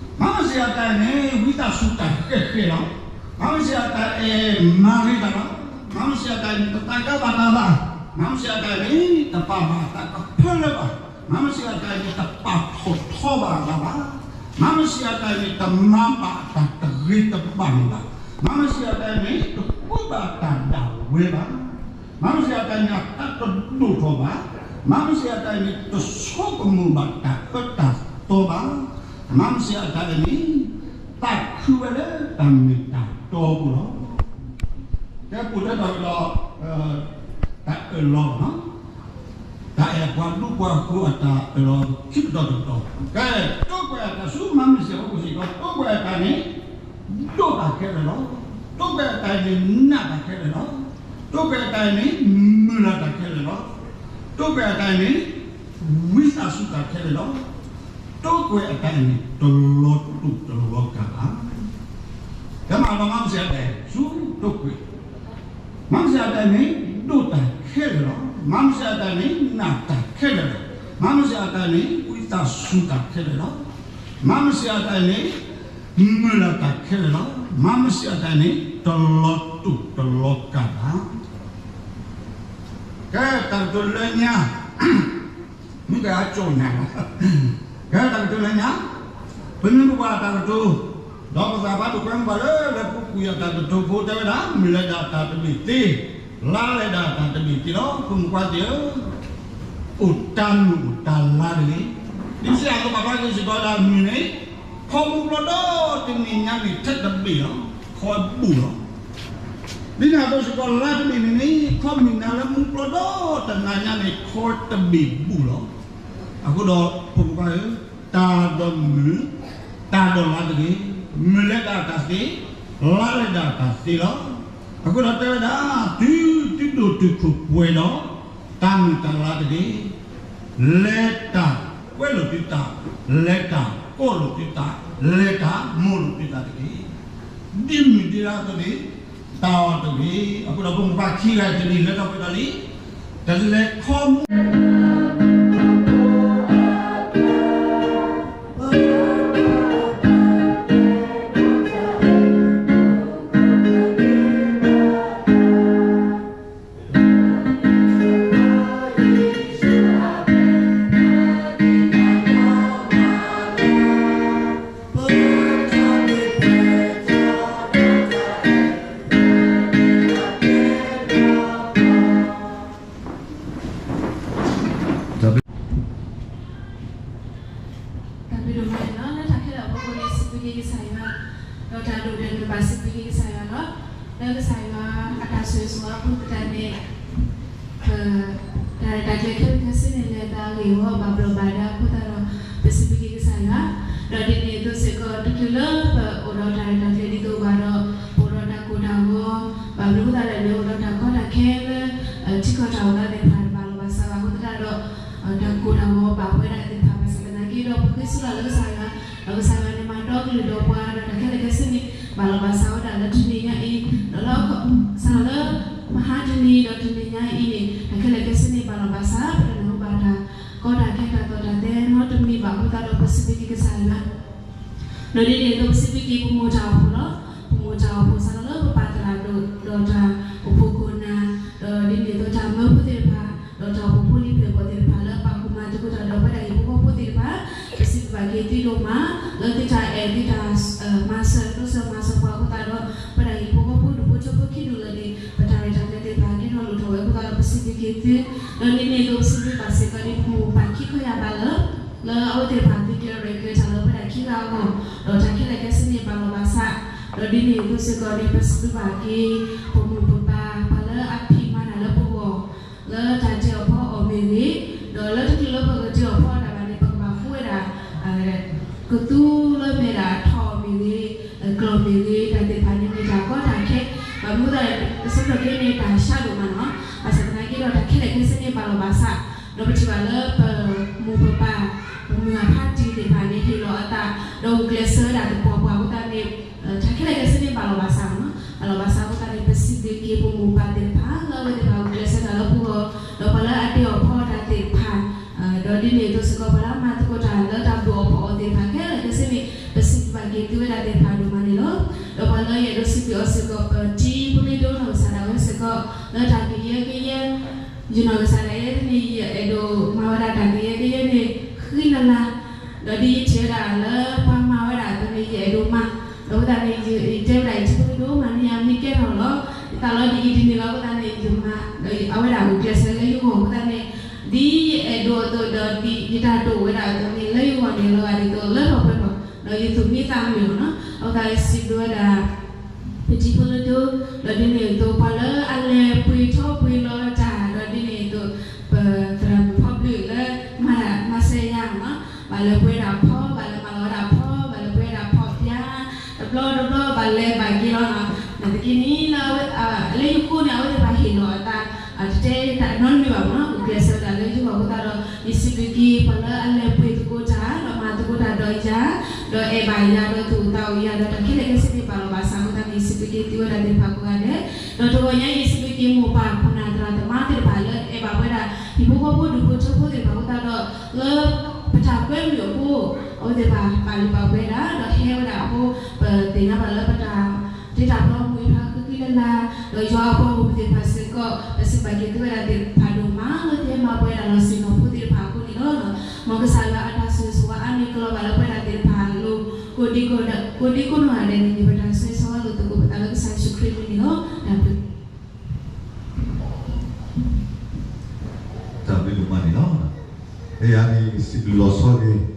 မၤမုၢ်ဆံးအတၢ်အဲၣ်န့ၣ် ဝံသးစူၤတၢ်ဃဲးဃဲးလီၤ. မၤမုၢ်ဆံးအတၢ်အဲၣ်မၤဂ့ၤတၢ်လီၤ. မၤမုၢ်ဆံးအတၢ်အဲၣ်န့ၣ် တသးကါဘၣ်တၢ်ဘၣ်. မၤမုၢ်ဆံးအတၢ်အဲၣ်န့ၣ် တပာ်ဘၣ်အသးကဖၢလၢဘၣ်. မၤမုၢ်ဆံးအတၢ်အဲၣ်န့ၣ် တပာ်ထီၣ်ထီဘၣ်အသးဘၣ်. မၤမုၢ်ဆံးအတၢ်အဲၣ်န့ၣ် တမၤဘၣ်အတၢ်တဂ့ၤတဘၣ်န့ၣ်ဘၣ်. မၤမုၢ်ဆံးအတၢ်အဲၣ်န့ၣ် တဃုဘၣ်တၢ်ဒၣ်ဝဲဘၣ်. မၤမုၢ်ဆံးအတၢ်အဲၣ်န့ၣ် အသးတဒိၣ်ထီၣ်ဘၣ်. မၤမုၢ်ဆံးအတၢ်အဲၣ်န့ၣ် တဆိကမိၣ်ဘၣ်တၢ်အၢတၢ်သီဘၣ်. မၤမုၢ်ဆံးအတၢ်အဲၣ်န့ၣ် သးခုဝဲလၢတၢ်မ့ၢ်တၢ်တီအပူၤလီၤ. ကဲပူၤတဲဒီးကဒီး တၢ်အၢၣ်လီၤ, တၢ်အဲၣ်ပှၤဒူပှၤဃိအတၢ်အၢၣ်လီၤခံပတီၢ်တပတီၢ်, ကဲ တိၢ်ကွဲၢ်အတၢ်ဆူမၤမုၢ်ဆံးအအိၣ်စ့ၢ်ကီး, တိၢ်ကွဲၢ်အတၢ်န့ၣ် ဒိၣ်တၢ်ခဲလၢာ်လီၤ. တိၢ်ကွဲၢ်အတၢ်န့ၣ် နာ်တၢ်ခဲလၢာ်လီၤ. တိၢ်ကွဲၢ်အတၢ်န့ၣ် မုၢ်လၢ်တၢ်ခဲလၢာ်လီၤ. တိၢ်ကွဲၢ်အတၢ်န့ၣ် ဝံသးစူၤတၢ်ခဲလၢာ်လီၤ. တိၢ်ကွဲၢ်အတၢ်န့ၣ် တလီၤတူာ်တလီၤကာ်ဘၣ်. ကဲမၤလီၤမၤမုၢ်ဆံးအတၢ်ဆူတိၢ်ကွဲၢ်, မၤမုၢ်ဆံးအတၢ်န့ၣ် ဒိၣ်တၢ်ခဲလၢာ်လီၤ. မၤမုၢ်ဆံးအတၢ်န့ၣ် နာ်တၢ်ခဲလၢာ်လီၤ. မၤမုၢ်ဆံးအတၢ်န့ၣ် ဝံသးစူၤတၢ်ခဲလၢာ်လီၤ. မၤမုၢ်ဆံးအတၢ်န့ၣ် မုၢ်လၢ်တၢ်ခဲလၢာ်လီၤ. မၤမုၢ်ဆံးအတၢ်န့ၣ် တလီၤတူာ်တလီၤကာ်ဘၣ်. ကဲတၢ်ကတိၤလၢညါ မ့ၢ်တၢ်ကၠီၣ်ညါလီၤ. ကဲတၢ်ကတိၤလၢညါ, ပမ့ၢ်ပကွၢ်တၢ်ကတိၤ, ဒီးပသးပှၢ်တကွဲမုာ်ဘၣ်လၢ လၢပူၤကွံာ်အတၢ်ကတိၤဖိတဲဝဲဒၣ် မုၢ်လၢဒၣ်တၢ်တဘ့ၣ်သ့, လါလၢဒၣ်တၢ်တဘ့ၣ်သ့လီၤ. ဖိမုၣ်ခွါသ့ၣ်ဧၢ, အိၣ်တၢ်မုၢ်အိၣ်တၢ်လါတဂ့ၤ. ဒ်ပစံးအသိးပာ်ဖျါစ့ၢ်ကီးဒၣ်မုၢ်န့ၣ်, ခီမူပျီဒီတနံၤညါန့ၣ် ထဲတဘ့ၣ်လီၤ, ခီဘူးလီၤ. ဒ်န့ၣ်အသိးစ့ၢ်ကီးလါတဘ့ၣ်န့ၣ်န့ၣ် ခီမုၢ်နၤလၢမူပျီဒီတနၤညါန့ၣ် ခီတဘ့ၣ်ဘူးလီၤ. အဃိဒီး ဖိမုၣ်ခွါဧၢ, တၢ်ဒီးမုၢ်, တၢ်ဒီးလါတဂ့ၤ. မုၢ်လၢဒၣ်တၢ်သ့, လါလၢဒၣ်တၢ်သ့လီၤ. အဃိဒီးတဲဝဲဒၣ် တုၤဒိၣ်တုၤခိၣ်ပှဲၤဒီး တၢ်မုၢ်တၢ်လါတဂ့ၤ. လဲၤတၢ်ကွဲးလိာ်သုသး, လဲၤတၢ်ကိးလိာ်သုသး, လဲၤတၢ်မိၢ်လိာ်သုသးတဂ့ၤ. ဒ်မုၢ်ဒ်လါအသိးန့ၣ် တၢ်အီၣ်တဂ့ၤ. အဃိဒီးဖိမုၣ်ခွါခံဂၤတနံၤလၢထီၣ်ပှဲၤဒီးလံ, တလဲၤခီမူ ဒီး ဒိၣ်မးန့ၣ်လီၤ. လၢတၢ်ခဲလၢာ်အဖီခိၣ်န့ၣ် စံးဘျုးက့ၤကစၢ်ယွၤ, ဒီးတၢ်ဒိၣ်ဒဲးန့ၣ်ဘၣ်စံးဘျုးက့ၤကစၢ်ယွၤလီၤ. လၢကစၢ်ယွၤအတၢ်ဆိၣ်ဂ့ၤဆိၣ်ဝါအဃိသတးန့ၣ် ပတၢ်ရဲၣ်တၢ်ကျဲၤခဲလၢာ်ခဲဆ့န့ၣ် လဲၤတၢ်ဂ့ၢ်ဝီဘၣ်ဘျီးဘၣ်ဒါအဃိသတးဒီး ပစံးဘျုးက့ၤကစၢ်ယွၤ, ဒီးဒ်န့ၣ်အသိးစ့ၢ်ကီး တချုးလၢပအိၣ်ဒီးတၢ်ရဲၣ်တၢ်ကျဲၤဒ်သိးဘၣ်ဒီး ပအိၣ်ဒီးတၢ်ကိၢ်တၢ်ဂီၤ ဘၣ်မနုၤအဃိသတးဒီး လဲၤအိၣ်ဒီးတၢ်ကီတၢ်ခဲလၢ ထံကီၢ်တၢ်အိၣ်သးသ့ၣ်တဖၣ်တဘၣ်လီၤဘၣ်စးဘၣ်အဃိသတးဒီး တၢ်ကိၢ်တၢ်ဂီၤဘၣ်ပဝဲဒၣ်သ့ၣ်တဖၣ် ဘၣ်ဆၣ်သနာ်က့ဒီး ပဃ့ဆိလၢ်လၢကစၢ်ယွၤ, ဒီးကစၢ်ယွၤန့ၣ်မၤဒီကလုာ်ဒီးပှၤဒီးတၢ်ခဲလၢာ်ခဲဆ့န့ၣ် ဘၣ်လီၤဘၣ်စးဝဲဒၣ်လၢတနံၤညါအံၤ, ဒီးလၢ စးထီၣ်လၢ မဟါတနံၤဒီးတနံၤညါအံၤန့ၣ် တၢ်ခဲလၢာ်ခဲဆ့န့ၣ် ဘၣ်လီၤဘၣ်စး ပတနၢ်ဟူဘၣ်တၢ်ကီတၢ်ခဲတၢ်သီၣ်တၢ်သဲနီတမံၤဘၣ်အဃိသတးဒီး ပစံးဘျုးက့ၤကစၢ်ယွၤ ဒီးဒ်န့ၣ်အသိးပစံးဘျုးက့ၤပမိၢ်တၢ်အိၣ်ဖှိၣ်လီၤ. ပမိၢ်တၢ်အိၣ်ဖှိၣ်စးထီၣ်လၢပပာ်သရၣ်ဒိၣ် ဒီးတၢ်အိၣ်ဖှိၣ်ခိၣ်နၢ်, ဒီးဒ်န့ၣ်အသိးတၢ်မၢဖိသ့ၣ်တဖၣ်, ဒီးတၢ်အိၣ်ဖှိၣ်ဖိလံၤဖျၢၣ်ကီၢ်သ့ၣ်တဖၣ်လၢအပာ်ဖှိၣ်မၤသကိးတၢ်ဒီးပဝဲဒၣ်ဟံၣ်ဖိဃီဖိသ့ၣ်တဖၣ်, ပစံးဘျုးဘၣ်က့ၤသုဒိၣ်မး လၢသုတၢ်အဲၣ်သုတၢ် မၤစၢၤတိစၢၤမၤစၢၤပှၤအဃိသတးဒီး ပဝဲဒၣ်ဟံၣ်ဖိဃီဖိဒူၣ်ဖိထၢဖိခံဒူၣ်လၢာ်န့ၣ် ပတၢ်ရဲၣ်တၢ်ကျဲၤသ့ၣ်တဖၣ်ကဲထီၣ်လိၣ်ထီၣ်ဝဲအဃိသတးဒီး ပစံးဘျုးက့ၤသု, ဒီးဒ်န့ၣ်အသိးပစံးဘျုးဘၣ်စ့ၢ်ကီးန့ၣ် ပမိၢ်ပၢ်ခံခီယၢ်ဘးလၢ လၢအဝဲသ့ၣ်တဖၣ်သုကျဲးရဲၣ်ကျဲးတၢ်လၢပဝဲဒၣ်ခံဂၤအဂီၢ်, ဒီးတၢ်ခဲလၢာ်ခဲဆ့န့ၣ်ဘၣ်လီၤဘၣ်စး, ဒီးဒ်န့ၣ်အသိးစ့ၢ်ကီးန့ၣ် ပစံးဘျုးဘၣ်က့ၤ ပမိၢ်ပပၢ် ပှၤလၢအဖံးမၤတၢ်လၢပဂီၢ် လၢတၢ်တ့အီၣ်ဖီအီၣ်မ့ၢ်ဂ့ၤ, ဒီးလၢတချုးလၢပကတ့အီၣ်ဖီအီၣ်တၢ်ဘၣ်န့ၣ် ပကဘၣ်ဃုဝဲဒၣ် ကသူလၢမဲာ်ဒၣ်ထီၣ်မ့ၢ်ဂ့ၤ, ကျီၢ်မ့ၢ်ဂ့ၤ, တၢ်သ့ၣ်တဖၣ်န့ၣ်မ့ၢ်တၢ်ကီတၢ်ခဲ, ဘၣ်မနုၤအဃိသတးဒီး ကစၢ်ခရံာ်န့ၣ်တၢ်ဆါဒိၣ်မးန့ၣ်လီၤ. ဘၣ်ဆၣ်သနာ်က့ဒီး တၢ်ခဲလၢာ်ခဲဆ့န့ၣ်ဘၣ်လီၤဘၣ်စး, ဒီးပထံၣ်ဘၣ်လၢပမိၢ်ပပၢ် ပမုၢ်အဖါတံၢ်သ့ၣ်တဖၣ်န့ၣ် ဟ့ၣ်လီၤအသး ဒီးဂုာ်ကျဲးစၢးဝဲဒၣ်သပှၢ်ပှၢ်အဃိသတးန့ၣ် တၢ်ခဲလၢာ်ခဲဆ့န့ၣ်ဘၣ်လီၤဘၣ်စးန့ၣ်လီၤ. ဘၣ်လီၤဘၣ်စးအဃိသတးန့ၣ် ပစံးဘျုးက့ၤပမိၢ်ပၢ်သ့ၣ်တဖၣ် လၢအဝဲသ့ၣ်တဖၣ်ဂုာ်ကျဲးစၢးတၢ်လၢပဂီၢ်, ဒီးပှၤလၢအတ့အီၣ်ဖီတၢ်သ့ၣ်တဖၣ်, ဒီးဒ်န့ၣ်အသိးစ့ၢ်ကီး ပှၤလၢအမၤသကိးတၢ်လၢတၢ်ဘျုးအီၣ်ဖီအီၣ်သ့ၣ်တဖၣ်ခဲလၢာ်ခဲဆ့န့ၣ် ပစံးဘျုးဘၣ်က့ၤသုဝဲဒၣ်သ့ၣ်တဖၣ်ဒိၣ်မးန့ၣ်လီၤ. ဒီးပှၤလၢယအဲၣ်ဒိးစံးဘျုးအီၤစ့ၢ်ကီး ပတံၤဖိလ့ဒိနီၢ်ကစၢ်ဒၣ်ဝဲစ့ၢ်ကီး လၢတၢ်ကယၢကယဲ ယနီၢ်ကစၢ်ဒၣ်ယဲန့ၣ် ယအဲၣ်ဒိးမၤဝဲဒၣ်တၢ်ကယၢကယဲန့ၣ် ဃံလၤလၤ, ဒီးဒ်ယထံၣ်ဝဲဒၣ်လၢပှၤမၤဝဲဒၣ်အသိးန့ၣ် ယအဲၣ်ဒိးမၤ, ဒီးအဃိသတးန့ၣ် ယတဲဝဲဒၣ်ယထံဖိလ့ဒိ မၤန့ၢ်ယၤမ့ၢ်ကဲထီၣ်လီၤ, ယသးလီၤဒ်အံၤဒ်န့ၣ်လီၤအဃိသတးန့ၣ် ယမၤ, ဒီးအဝဲဒၣ်ဂုာ်ကျဲးစၢးလၢယဂီၢ်အဃိသတးန့ၣ် ဒ်ယအဲၣ်ဒိးအသိးဒီးဒ်ယတၢ်ဒိၣ်ဝဲဒၣ်အသိးန့ၣ် လၢယဂီၢ်န့ၣ်လီၤဂာ်ဒ်သိးလၢထီၣ်ပှဲၤထီၣ်, ဒီးယသူၣ်မံသးမုာ်လီၤနီၤ, အဃိသတးစံးဘျုးဝဲဒၣ် ပတံၤဖိလ့ဒိ, ဒီးဒ်န့ၣ်အသိး ပှၤလၢအလဲၤပှ့ၤထီပှ့ၤလီၤတၢ် ဒီးဒ်န့ၣ်အသိး ပသရၣ်မုၣ်ဖီဘျုးလၢ မၤတၢ်မၤစၢၤယၤနီၤ, ဘၣ်လဲၤပှ့ၤဒၣ်ဖီ, ဘၣ်လဲၤမၤလီၤဝဲဒၣ်ဖီ, ဘၣ်လဲၤပှ့ၤဒၣ်ဖီပၠါ, တဘျီတဘျီဘၣ်လဲၤဘၣ်က့ၤလီၤ, နာ်သက့န့ၣ် လၢယဃိန့ၣ် အဝဲသ့ၣ်တဖၣ်ဟ့ၣ်လီၤအသး တတဲတၢ်နီတမံၤဘၣ်မနီၤ, ဂုာ်ကျဲးစၢးဝဲဒၣ်လၢယဂီၢ်အဃိသတးဒီး ယစံးဘျုးက့ၤပှၤလၢအလဲၤပှ့ၤသကိးတၢ် ဒီးမၤသကိးတၢ်ဒီးယၤ, ဒီးအဲၣ်ဘၣ်ယၤ ဒီးသူၣ်အိၣ်သးအိၣ်ယၤ ဒီးတၢ်ခဲလၢာ်ခဲဆ့န့ၣ်ဘၣ်လီၤဘၣ်စးအဃိသတးန့ၣ် ယစံးဘျုးက့ၤသုဝဲဒၣ်သ့ၣ်တဖၣ်ကိးဂၤဒဲး, ဒီးတဂီၤညါအံၤ ယစံးဘျုးက့ၤမိၢ်ပၢ်ခိၣ်နၢ်သရၣ်သမါသ့ၣ်တဖၣ်လၢအဲၣ်ဘၣ်ဝဲဒၣ် ဟံၣ်ဖိဃီဖိဒူၣ်ဖိထၢဖိသ့ၣ်တဖၣ်အဃိသတးဒီး လၢပတၢ်ကွဲမုာ်အဃိ အဝဲသ့ၣ်တဖၣ်ပာ်လုၢ်ပာ်ပှ့ၤဒၣ် ဒီးဟဲဝဲဒၣ်အဃိ ပသ့ၣ်ညါဘၣ်လၢပတၢ် တ့တၢ်ဖျီမူအံၤဖးဃံဃံလၤလၤ, ဒီးယွၤအပှၤဂီၢ်မုၢ်သ့ၣ်တဖၣ်စ့ၢ်ကီး ပစံးဘျုးက့ၤသုဝဲဒၣ်သ့ၣ်တဖၣ်ဒိၣ်မးလၢသုဟဲမၤပှဲၤဒၣ်လီၤဆ့ၣ်နီၤဖိသ့ၣ်တဖၣ်အဃိန့ၣ်လီၤ. မ်ကစၢ်ယွၤအတၢ်ဆိၣ်ဂ့ၤဆိၣ်ဝါအါမံၤကလီၤဘၣ်လၢပဝဲဒၣ်သ့ၣ်တဖၣ်အလိၤ ကိးဒံကိးဒိၣ် ကိးဒံကိးနီၢ်ဂၤဒဲးန့ၣ် မ့ၢ်ပတၢ်ဆိၣ်ဂ့ၤဆိၣ်ဝါလိာ်သကိးပသးလၢကစၢ်ယ့ၣ်ၡူးခရံာ်အမံၤန့ၣ်လီၤ. တၢ်ဘျုး တၢ်ဘျုးဒိၣ်မးန့ၣ်လီၤ. လၢယၤန့ၣ် စံးဘျုးလီၤဆီဂ့ၤ,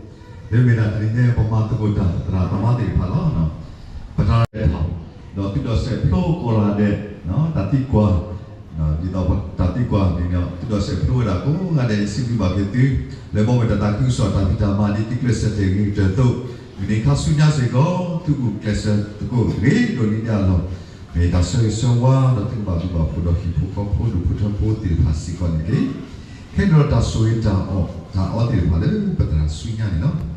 လၢမ့ၢ်ဒၣ်တနံၤညါ ပမၤသကိးတၢ်သရၣ်သမါသ့ၣ်တဖၣ်လီၤ. ပတၢ်ရဲၣ်ထီၣ် ဒီးသုးဒီးစဲးဖျိကိးဂၤဒဲး တၢ်သံကွၢ် ဒ်သိးတၢ်သံကွၢ်န့ၣ် သုးဒီးစဲးဖျိဝဲဒၣ်ကိးဂၤဒဲး ယစံးဘျုးဘၣ်က့ၤသု လၢဘီမုၢ်တၢ်သးခုကစီၣ်တၢ်ဖံးတၢ်မၤ ဒ်သုကျဲးစၢးတ့ၢ်ဂ့ၤကတၢၢ်အသိး, မုၢ်နံၤခါဆူညါစ့ၢ်ကီး သုအိၣ်ကျဲးစၢးသကိးဂ့ၤဒိၣ်န့ၢ်ဒံးအလီၢ်, မ့ၢ်တၢ်ဆိၣ်ဂ့ၤဆိၣ်ဝါ ဒီးသုကဘၣ်ဘျုးဘၣ်ဖှိၣ်ဒီးဟံၣ်ဖိဃီဖိဒူၣ်ဖိထၢဖိသ့ၣ်တဖၣ်စ့ၢ်ကီးန့ၣ်တက့ၢ်. ခဲအံၤဒီးတၢ်ဆိၣ်ဂ့ၤတၢ်အီၣ်တၢ်အီသ့ၣ်တဖၣ်လၢပသရၣ်ဆူညါန့ၣ်လီၤ.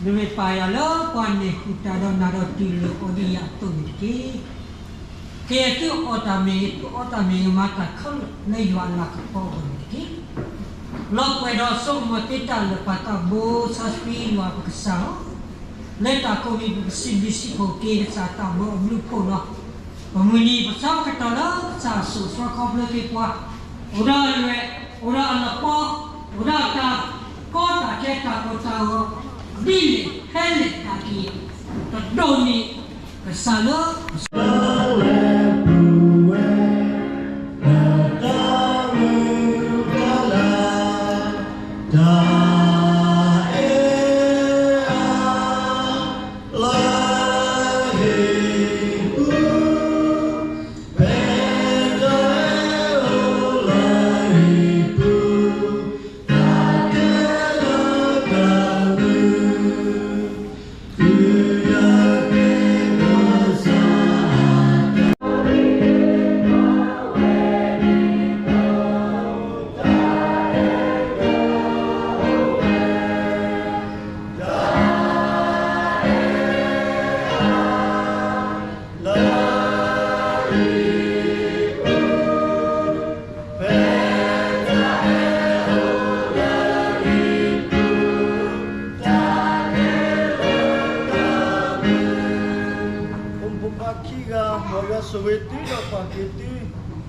မ့ၢ်ပၢ်ယွၤလၢပှၤန့ၣ် ဟူးတၢ်ဒီးနၤဒီးတူၢ်လိာ်အီၤဒ်ယၤအသိးန့ၣ်တက့ၢ်. ကယဲၢ်သုအီၣ်တၢ်မ့ၢ်ဂ့ၤ သုအီတၢ်မ့ၢ်ဂ့ၤ မၤတၢ်ခဲလၢာ်လၢယွၤအလၤကပီၤအဂီၢ်န့ၣ်တက့ၢ်. လီၤပှီၢ်ဒီးဆိကမိၣ်သ့တၢ်လၢာ် ပၢ်သးဘိစီဆှံယွၤပကစၢ်လီၤ. လၢတၢ်ကိးမံၤပကစံးဘျုးစံးဖှိၣ်က့ၤကစၢ်သးဘိအဘျုးအဖှိၣ်လီၤ. ပမုၢ်နံၤပဆၢကတီၢ်လၢကစၢ်အစိၤဆှၢခီဖျိက့ၤပှၤ အိၣ်ဒီးအလွဲၢ် အိၣ်ဒီးအလီၤပီ အိၣ်ဒီးတၢ်ကီတၢ်ခဲတၢ်ကိၢ်တၢ်ဂီၤ ဒ်လဲၣ်ဖဲလဲၣ်တၢ်က့ၤ တဒိးန့ၢ်ကစၢ်လၢ ပဝဲပူၤဝဲ တၢ် က့ၤသု,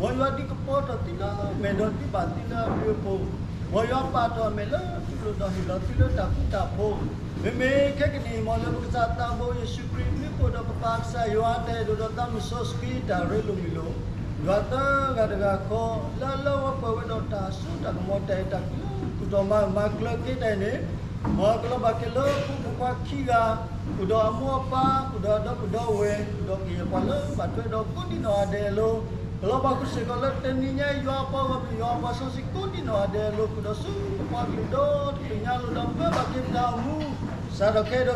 မ်ယွၤဒုးကပီၤထီၣ်သုလၢအမဲာ်ဒီးဒုးဘၣ်သုလၢအဘျုးအဖှိၣ်, မ်ယွၤပာ်ထီၣ်အမဲာ်လၢသုလိၤဒီးဟ့ၣ်လီၤသုလၢတၢ်ဃူတၢ်ဖိး, မ့မ့ၢ်ခဲကနံၣ်အံၤ မ်လၢပကစၢ်သးဘိယ့ၣ်ၡူးခရံာ်အဘျုးအဖှိၣ်ဒီးပပၢ်ကစၢ်ယွၤအတၢ်အဲၣ်ဒိၣ်ဒီးသးမုၢ်စီဆှံတၢ်ရ့လိာ်မုာ်လိာ်, ယွၤသၢဂၤတဂၤဃီ လၢအလၢဝဲပှဲၤဝဲဒီးတၢ်စိတၢ်ကမီၤတၢ်အဲၣ်တၢ်ကွံလၢကူၣ်ထီၣ်မၤမၤကျၢၤက့ၤတၢ်အံၤန့ၣ်, မ်ကလီၤဘၣ်က့ၤလၢဖိမုၣ်ဖိခွါခံဂၤ, ဃုာ်ဒီးအမိၢ်အပၢ်, ဃုာ်ဒီးအဒီပုၢ်ဒီဝဲၢ်, ဃုာ်ဒီးကယဲၢ်ပှၤလၢဘၣ်ထွဲဒီးကိးဒံနီၢ်ဂၤဒဲးအလိၤ, ကလီၤဘၣ်ဃုာ်စ့ၢ်ကီးလၢတနံၤညါအံၤ ယွၤအပှၤဂီၢ်မုၢ် ယွၤအပှၤစီဆှံကိးဒံနီၢ်ဂၤဒဲးအလိၤ, ဃုာ်ဒီးဆူပပှၤက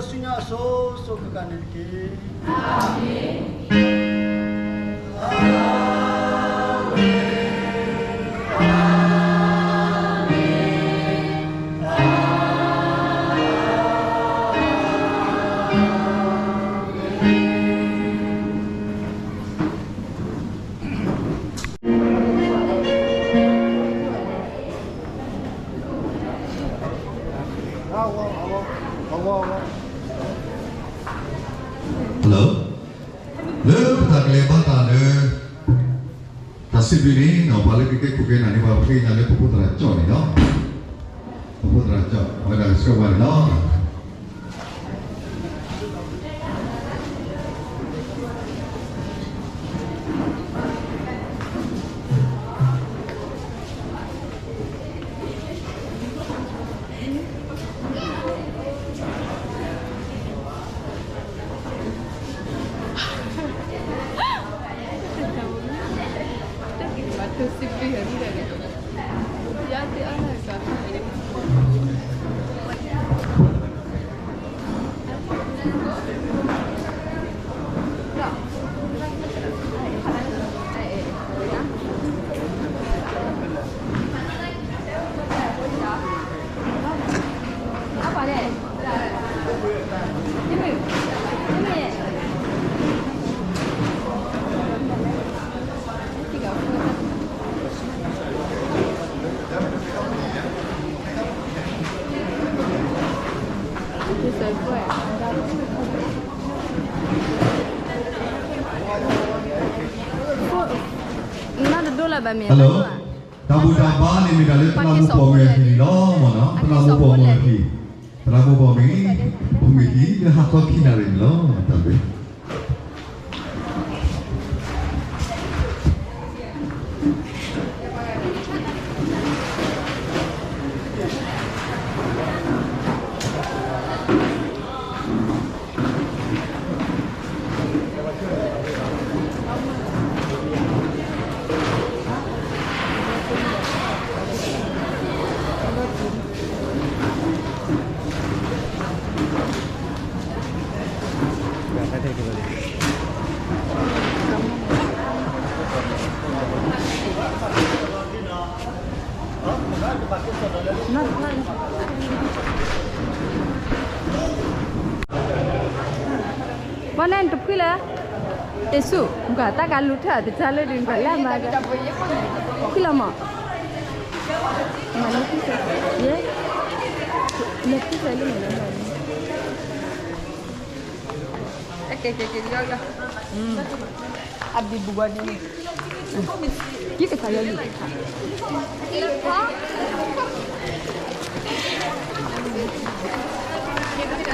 လုာ်ဒီတကလုာ်ညါအလိၤဒီး ပၢဘၣ်က့ၤပတၢ်အိၣ်မူ စးထီၣ်ခဲအံၤဒီးဆူညါအစိၤစိၤဃၣ်ဃၣ်န့ၣ်တက့ၢ်. လၢပတၢ်ကလဲၤဘါတၢ်လၢ တၢ်စံးဘျုးန့ၣ် ပှၤလၢကကဲခိၣ်ကဲနၢ်န့ၣ် ပှၤပဃ့ကညးလၢပဖိသရၣ်ကၠီၣ်န့ၣ်လီၤ. ပဖိသရၣ်ကၠီၣ် အဝဲဒၣ်ကဆှၢပှၤန့ၣ်လီၤ. Hello, တၢ်ဘူၣ်တၢ်ဘါန့ၣ်မ့ၢ်တၢ်လၢသရၣ်မုၣ်ပိာ်မုၣ်အဟံၣ်န့ၣ်လီၤ. မ့ၢ်နီၤ သရၣ်မုၣ်ပိာ်မုၣ်အဟံၣ်, သရၣ်မုၣ်ပိာ်မုၣ် ပမ့ၢ်ဟံၣ်လၢဟါခီခံနၣ်ရံၣ်န့ၣ်လီၤ. တၢ်ဘျုး ဘၣ်န့ၣ်တဖုလၢ တ့ဆူၣ် မ့ၢ်တၢ်ကလူၤထၢၣ်တၢ်လၢဒုး မ့ၢ်လၢမၤ ဖုလီၤမး မၤလၢဖု ယဲ လၢဖုလၢမၤလၢမၤ ကဲ ကဲ ကဲ ကဲ ယီၤ ယီၤ အဘံဘူဝဲန့ၣ် ကံၣ်ကစၢ်ယွၤလံ အခီၣ်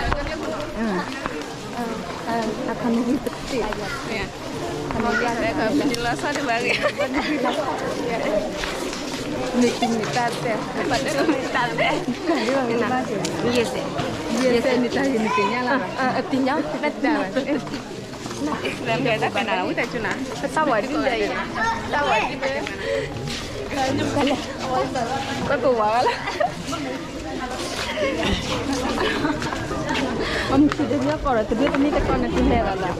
နံၣ်တတ့ၢ် နံၣ်တံၢ်နံၣ်တၢ်တဲ ယဲၢ်စဲး ယဲၢ်စဲးနံၣ်တၢ်ယဲၢ်နံၣ်တၢ်ညါလၢ အတံၢ်ညါ တၢ် တၢ်ဝဲဒ်လဲၣ် တၢ်ဝဲဒ်လဲၣ် ပပဝါဝဲလၢ အမုၢ်ခံတမံၤကီၢ်ဒီး တဘျီတမံၤတကီၢ်န့ၣ် တုၤလဲၤဘၣ်ဘၣ်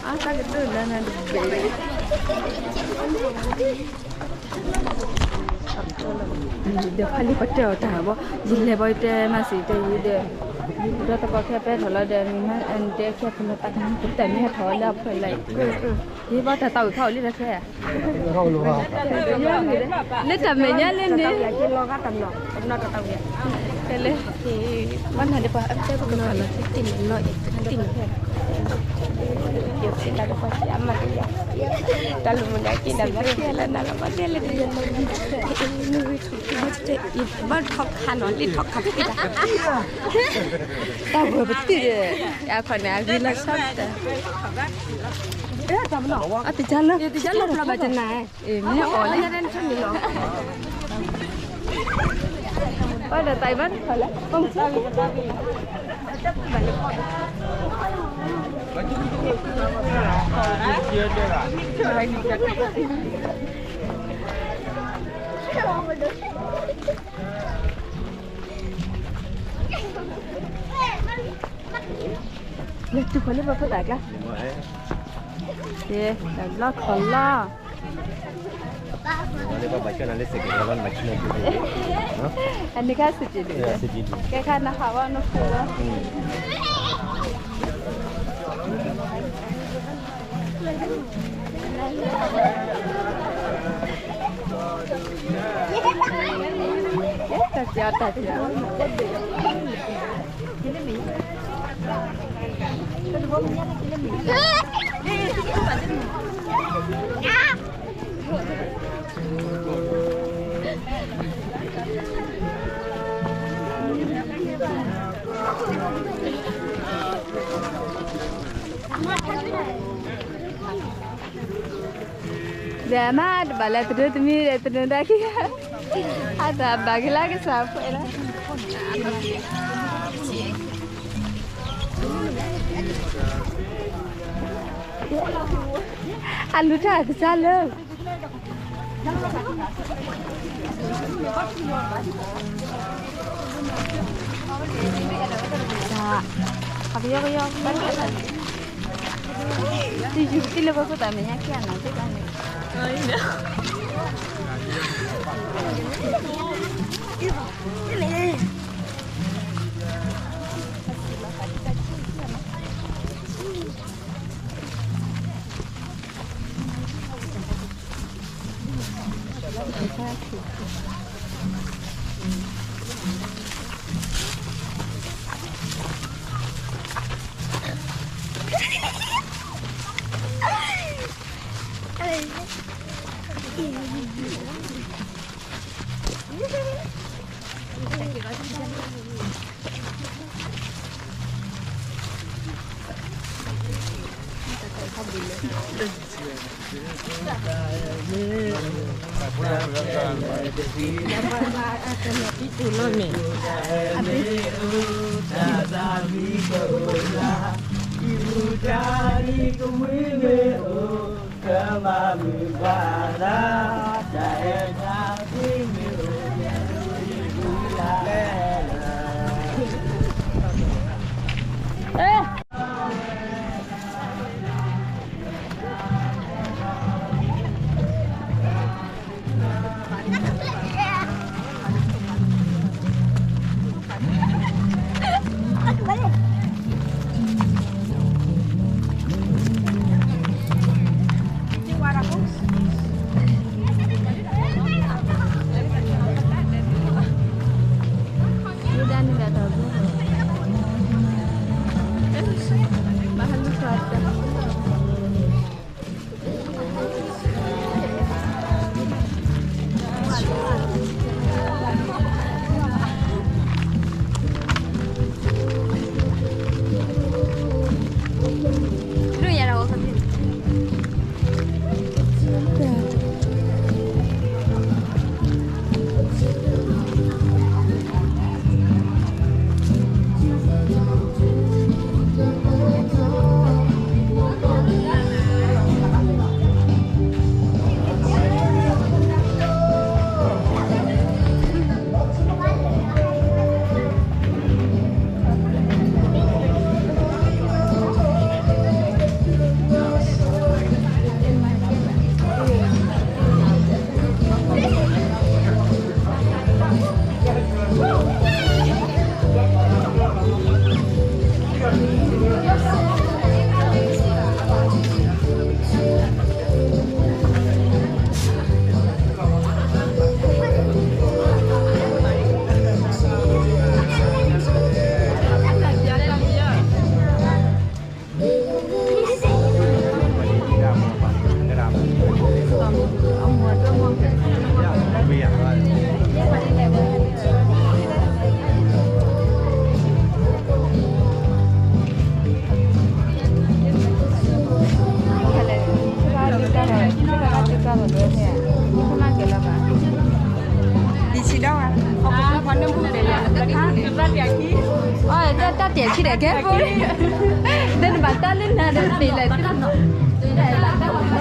အတၢ်ကတိၤလၢနတဘ့ၣ် ဒီးဖးလံပတဲအီၤတၢ်ဘၣ် ယလဲၤဘၣ်ယတဲမၤစံးတဲယံၤဒီး ယဒီးသကိးခဲပဲထီၣ်လီၤဒီး မ့ၢ်မၤအတဲခဲဖုလီၤတၢ်ကမံၤကတၢၢ်မ့ၢ်ဟဲထီၣ်လၢအဖၢလၢ ယဘၣ်တၢ်သးဝံၣ်ဖးအိၣ်လံတၢ်ခဲ လၢတၢ်မဲာ်ညါလၢန့ၣ် လၢ ဘၣ်နၤဒီးပှၤအတဲပကဖးလီၤတံၢ်န့ၣ်လီၤ တံၢ်န့ၣ်ဖဲ ယဖံလၢတပှၢ်ဆံးအမၤတယၤ, တၢ်လူၤမုၢ်ဒၣ်က့ၤဒီးဘၣ်ကဲလၢနၤလီၤ ဘၣ်ကဲလၢတယၤလီၤ, ဘၣ်ထီၣ်ခါနီၤလံထီၣ်ခါဖံးတၢ်, တၢ်ဝဲပတုာ်ဒီး, အခီန့ၣ်အဂ့ၢ်လီၤဆီတၢ်, အတကၢ်လၢ, တကၢ်လၢဖျီဘၣ်တနၤ, မ့ၢ်အီၤလၢညါတၢ်နထမံၤလီၤ, ဘၣ်ဒီးတၢ်အံၤဘၣ်တခီလၢ, လၢတူၢ်ခီလၢပှၤဖိသၣ်ကျါ, တၢ်ဘျီခီလီၤ, အန့ၣ်ခါစံးတ့ၢ်ဒုး, ကဲခါနဟးဝဲနဖိဝဲ, တၢ်စံးတၢ်စံး, ဒီးမ့ၢ်တဘၣ်လၢတဒိတမံၤဒီးတဒိတၢ်ခံဂၤ, အတၢ်ဘၣ်က့ၤလၢကစၢ်ဖှဲးလီၤ, အလူၤတၢ်ကစၢ်လၢ အကယီကယီ, တယူၤတံၢ်လၢပှၤဖိသၣ်မဲာ်ညါခံဂၤနီၤ, သ့ၣ်တၢ်န့ၣ် တၢ်တဲာ်ခံ, အတၢ်တဲာ်ခံဒီးကဲဖိ, ဒီးနဘၣ်တၢ်လၢနၤဒီးတ့ၢ်လဲၣ်, တၢ်တဲာ်